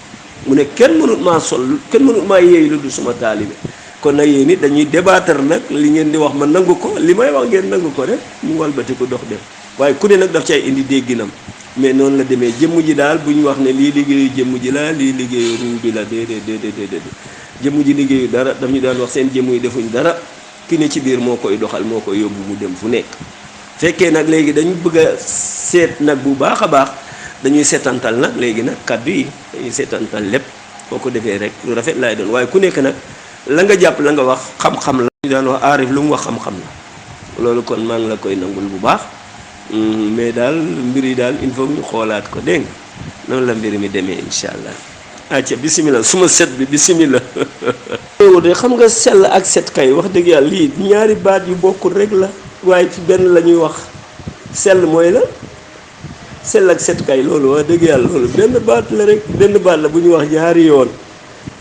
mu ne kenn mënut maa yeey lu du suma taalibe kon nag yéen it dañuy débattre nag li ngeen di wax ma nangu ko li may wax ngeen nangu ko rek ñu walbati ko dox dem waaye ku ne nag daf cay indi dégginam mais noonu la demee jëmm ji daal bu ñu wax ne lii liggéeyu jëmm ji la lii liggéeyu ruu bi la déedéet jëmm ji liggéeyu dara daf ñu daan wax seen jëmm yi defuñ dara ki ne ci biir moo koy doxal moo koy yóbbu mu dem fu nekk fekkee nag léegi dañu bëgg a seet nag bu baax a baax dañuy seetantal nag léegi nag kaddu yi dañuy seetantal lépp boo ko defee rek lu rafet laay doon waaye ku nekk nag la nga jàpp la nga wax xam-xam la ñu daan wax aarif lu mu wax xam-xam la loolu kon maa ngi la koy nangul bu baax mais daal mbir yi daal il faut ñu xoolaat ko dégg nga noonu la mbir mi demee incha allah acca bisimilah suma set bi bisimilah yow de xam nga sell ak set kay wax dëgg yàlla lii ñaari baat yu bokkul rek la waaye ci benn la ñuy wax sell mooy la sell ak set kay loolu wax dëgg yàlla loolu benn baat la rek benn baat la bu ñu wax ñaari yoon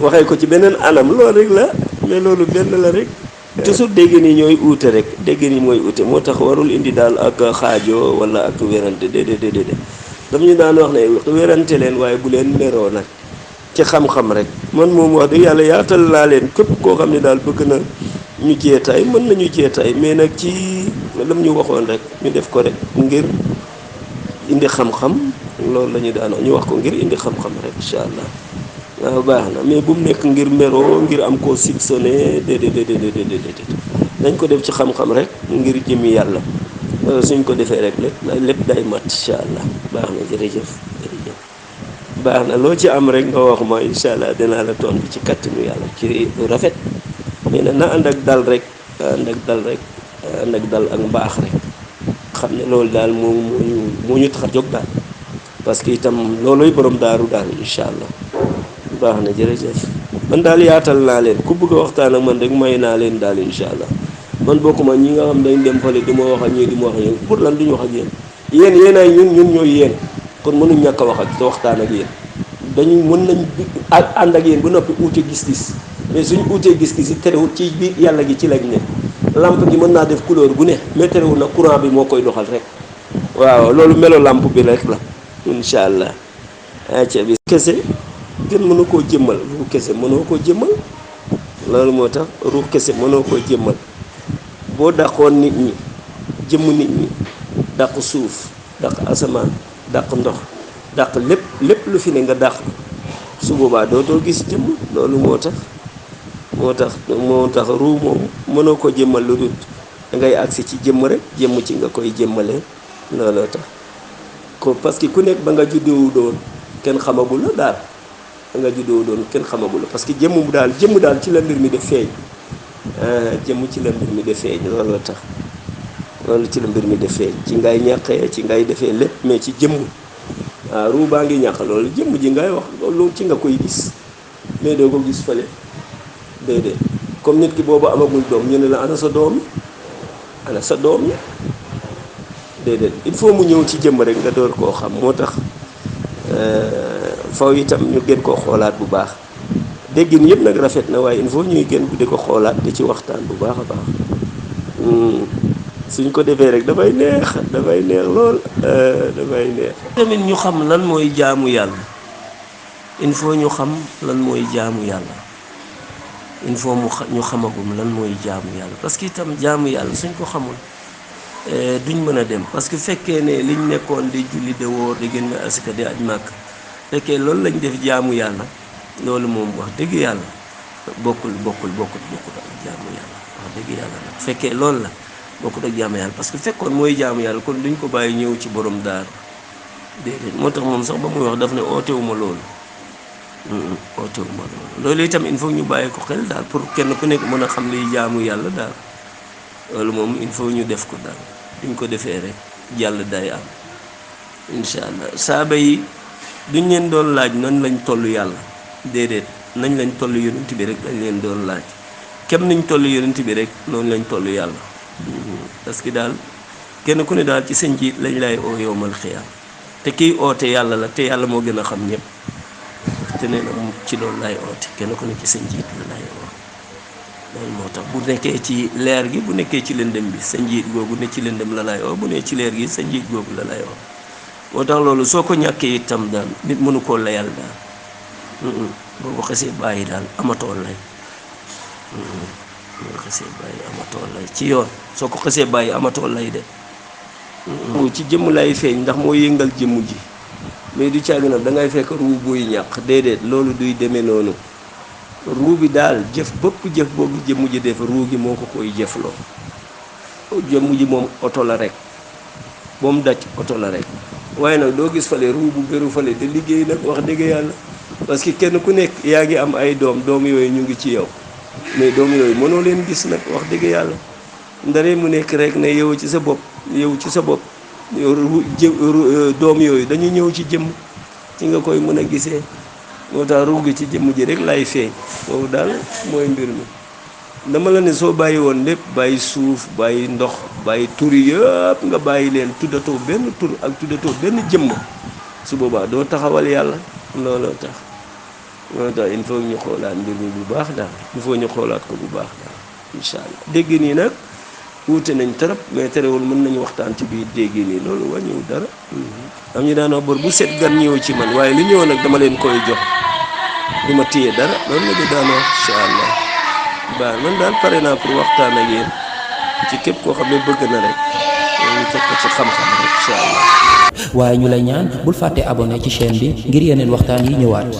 waxee ko ci beneen anam loolu rek la mais loolu benn la rek toujours dégg ni ñooy uute rek dégg ni mooy uute moo tax warul indi daal ak xaajo wala ak wérante déedéet daf ñu daan wax ne wérante leen waaye bu leen meroo nag ci xam-xam rek man moom wax dëgg yàlla yaatal naa leen képp koo xam ne daal bëgg na ñu jeetaay mën nañu jeetaay mais nag ci lam ñu waxoon rek ñu def ko rek ngir indi xam-xam loolu la ñu daan ñu wax ko ngir indi xam-xam rek incha allah waaw baax na mais bu mu nekk ngir meroo ngir am koo soupçonné déedéet dañ ko def ci xam-xam rek ngir jëmi yàlla suñ ko defee rek lépp day mat incha allah baax na jërëjëf baax na loo ci am rek nga wax ma incha allah dinaa la tontu ci kattanu yàlla ci rafet mais na ànd ak dal rek ànd ak dal ak mbaax rek xam ne loolu daal moo ñu tax a jóg daal parce que itam looloy borom daaru daal incha allah baax na jërëjëf man daal yaatal naa leen ku bëgg a waxtaan ak man rek may naa leen daal incha allah man bokkuma ñi nga xam dañ dem fële du ma wax ak ñii du ma wax ak yéen pour lan duñu wax ak yéen yéen ay ñun ñooy yéen kon mënuñ ñàkk a wax ak te waxtaan ak yéen dañu mën nañ ànd ak yéen ba noppi uute gis-gis mais suñ uutee gis-gis yi terewul ci biir yàlla gi ci lañ ne lampe gi mën naa def couleur bu ne mais terewul nag courant bi moo koy doxal rek waaw loolu melo lampe bi rek la incha allah acca bi kese kenn mënu koo jëmmal ruux kese mënoo koo jëmmal loolu moo tax ruux kese mënoo koo jëmmal boo dàqoon nit ñi jëmm nit ñi dàq suuf dàq asamaan dàq ndox dàq lépp lu fi ne nga dàq su boobaa dootoo gis jëmm loolu moo tax ruux moom mënoo ko jëmmal lu dul da ngay agsi ci jëmm rek jëmm ci nga koy jëmmalee looloo tax ko parce que ku nekk ba nga juddoo doon kenn xamagul la daal ba nga juddoo doon kenn xamagul la parce que jëmm daal ci la mbir mi def feeñ jëmm ci la mbir mi def feeñ looloo tax loolu ci la mbir mi def feeñ ci ngay ñàqee ci ngay defee lépp mais ci jëmm waaw ruu baa ngi ñàq loolu jëmm ji ngay wax loolu ci nga koy gis mais doo ko gis fële déedéet comme nit ki boobu amagul doom ñu ne la ana sa doom yi déedéet il faut mu ñëw ci jëmm rek nga door koo xam moo tax faw itam ñu gën koo xoolaat bu baax déggin yëpp nag rafet na waaye il faut ñuy gën di ko xoolaat di ci waxtaan bu baax a baax suñ ko defee rek dafay neex lool dafay neex. tamit ñu xam lan mooy jaamu yàlla il faut ñu xam lan mooy jaamu yàlla il faut ñu xamagum lan mooy jaamu yàlla parce que itam jaamu yàlla suñ ko xamul duñ mën a dem parce que fekkee ne liñ nekkoon di julli de woor di génn asaka di aj màkk fekkee loolu lañ def jaamu yàlla loolu moom wax dëgg yàlla bokkul ak jaamu yàlla wax dëgg yàlla nag fekkee loolu la bokkul ak jaamu yàlla parce que fekkoon mooy jaamu yàlla kon duñ ko bàyyi ñëw ci borom daaru déedéet moo tax moom sax ba muy wax daf ne ootewuma loolu ootewuma loolu loolu itam il faut ñu bàyyi ko xel daal pour kenn ku nekk mën a xam liy jaamu yàlla daal loolu moom il faut ñu def ko daal duñ ko defee rek jàll day am incha allah saaba yi duñ leen doon laaj nan lañ toll yàlla déedéet nañ lañ toll yonent bi rek lañ leen doon laaj kem nañ toll yonent bi rek noonu lañ toll yàlla parce que daal kenn ku ne daal ci sa njiit lañ lay oo yowmal xiyaam te kiy oote yàlla la te yàlla moo gën a xam ñëpp te nee na mu ci loolu lay oote kenn ku ne ci sa njiit la lay oo loolu moo tax bu nekkee ci leer gi bu nekkee ci lëndëm bi sa njiit googu ne ci lëndëm la lay oo bu ne ci leer gi sa njiit googu la lay oo moo tax loolu soo ko ñàkkee itam daal nit mënu koo layal daal boo ko xasee bàyyi daal amatoo lay boo ko xasee bàyyi amatoo lay ci yoon soo ko xasee bàyyi amatoo lay de ci jëmm lay feeñ ndax moo yëngal jëmm ji mais du caagi nag da ngay fekk ruu buy ñàq déedéet loolu duy demee noonu ruu bi daal jëf bëpp jëf boobu jëmm ji def ruu gi moo ko koy jëfloo jëmm ji moom oto la rek ba mu daj oto la rek waaye nag doo gis fale ruu bu beru fale te liggéey nag wax dëgg yàlla parce que kenn ku nekk yaa ngi am ay doom yooyu ñu ngi ci yow mais doom yooyu mënoo leen gis nag wax dëgg yàlla ndare mu nekk rek ne yow ci sa bopp doom yooyu dañu ñëw ci jëmm ci nga koy mën a gisee moo tax ruu gi ci jëmm ji rek lay feeñ boobu daal mooy mbir mi dama la ne soo bàyyi woon lépp bàyyi suuf bàyyi ndox bàyyi tur yëpp nga bàyyi leen tuddatoo benn tur ak tuddatoo benn jëmm su boobaa doo taxawal yàlla looloo tax il faut ñu xoolaat mbir mi bu baax daal il faut ñu xoolaat ko bu baax daal incha allah dégg nii nag wuute nañ trop mais terewul mën nañu waxtaan ci biir dégg nii loolu wàññiwul dara am ñu daan wax bor bu set gan ñëw ci man waaye lu ñëw nag dama leen koy jox du ma téye dara loolu la ñu daan wax incha allah baax man daal pare naa pour waxtaan ak yéen ci képp koo xam ne bëgg na rek ñu teg ko ci xam-xam rek incha allah. waaye ñu lay ñaan bul fàtte abonné ci chaîne bi ngir yeneen waxtaan yi ñëwaat.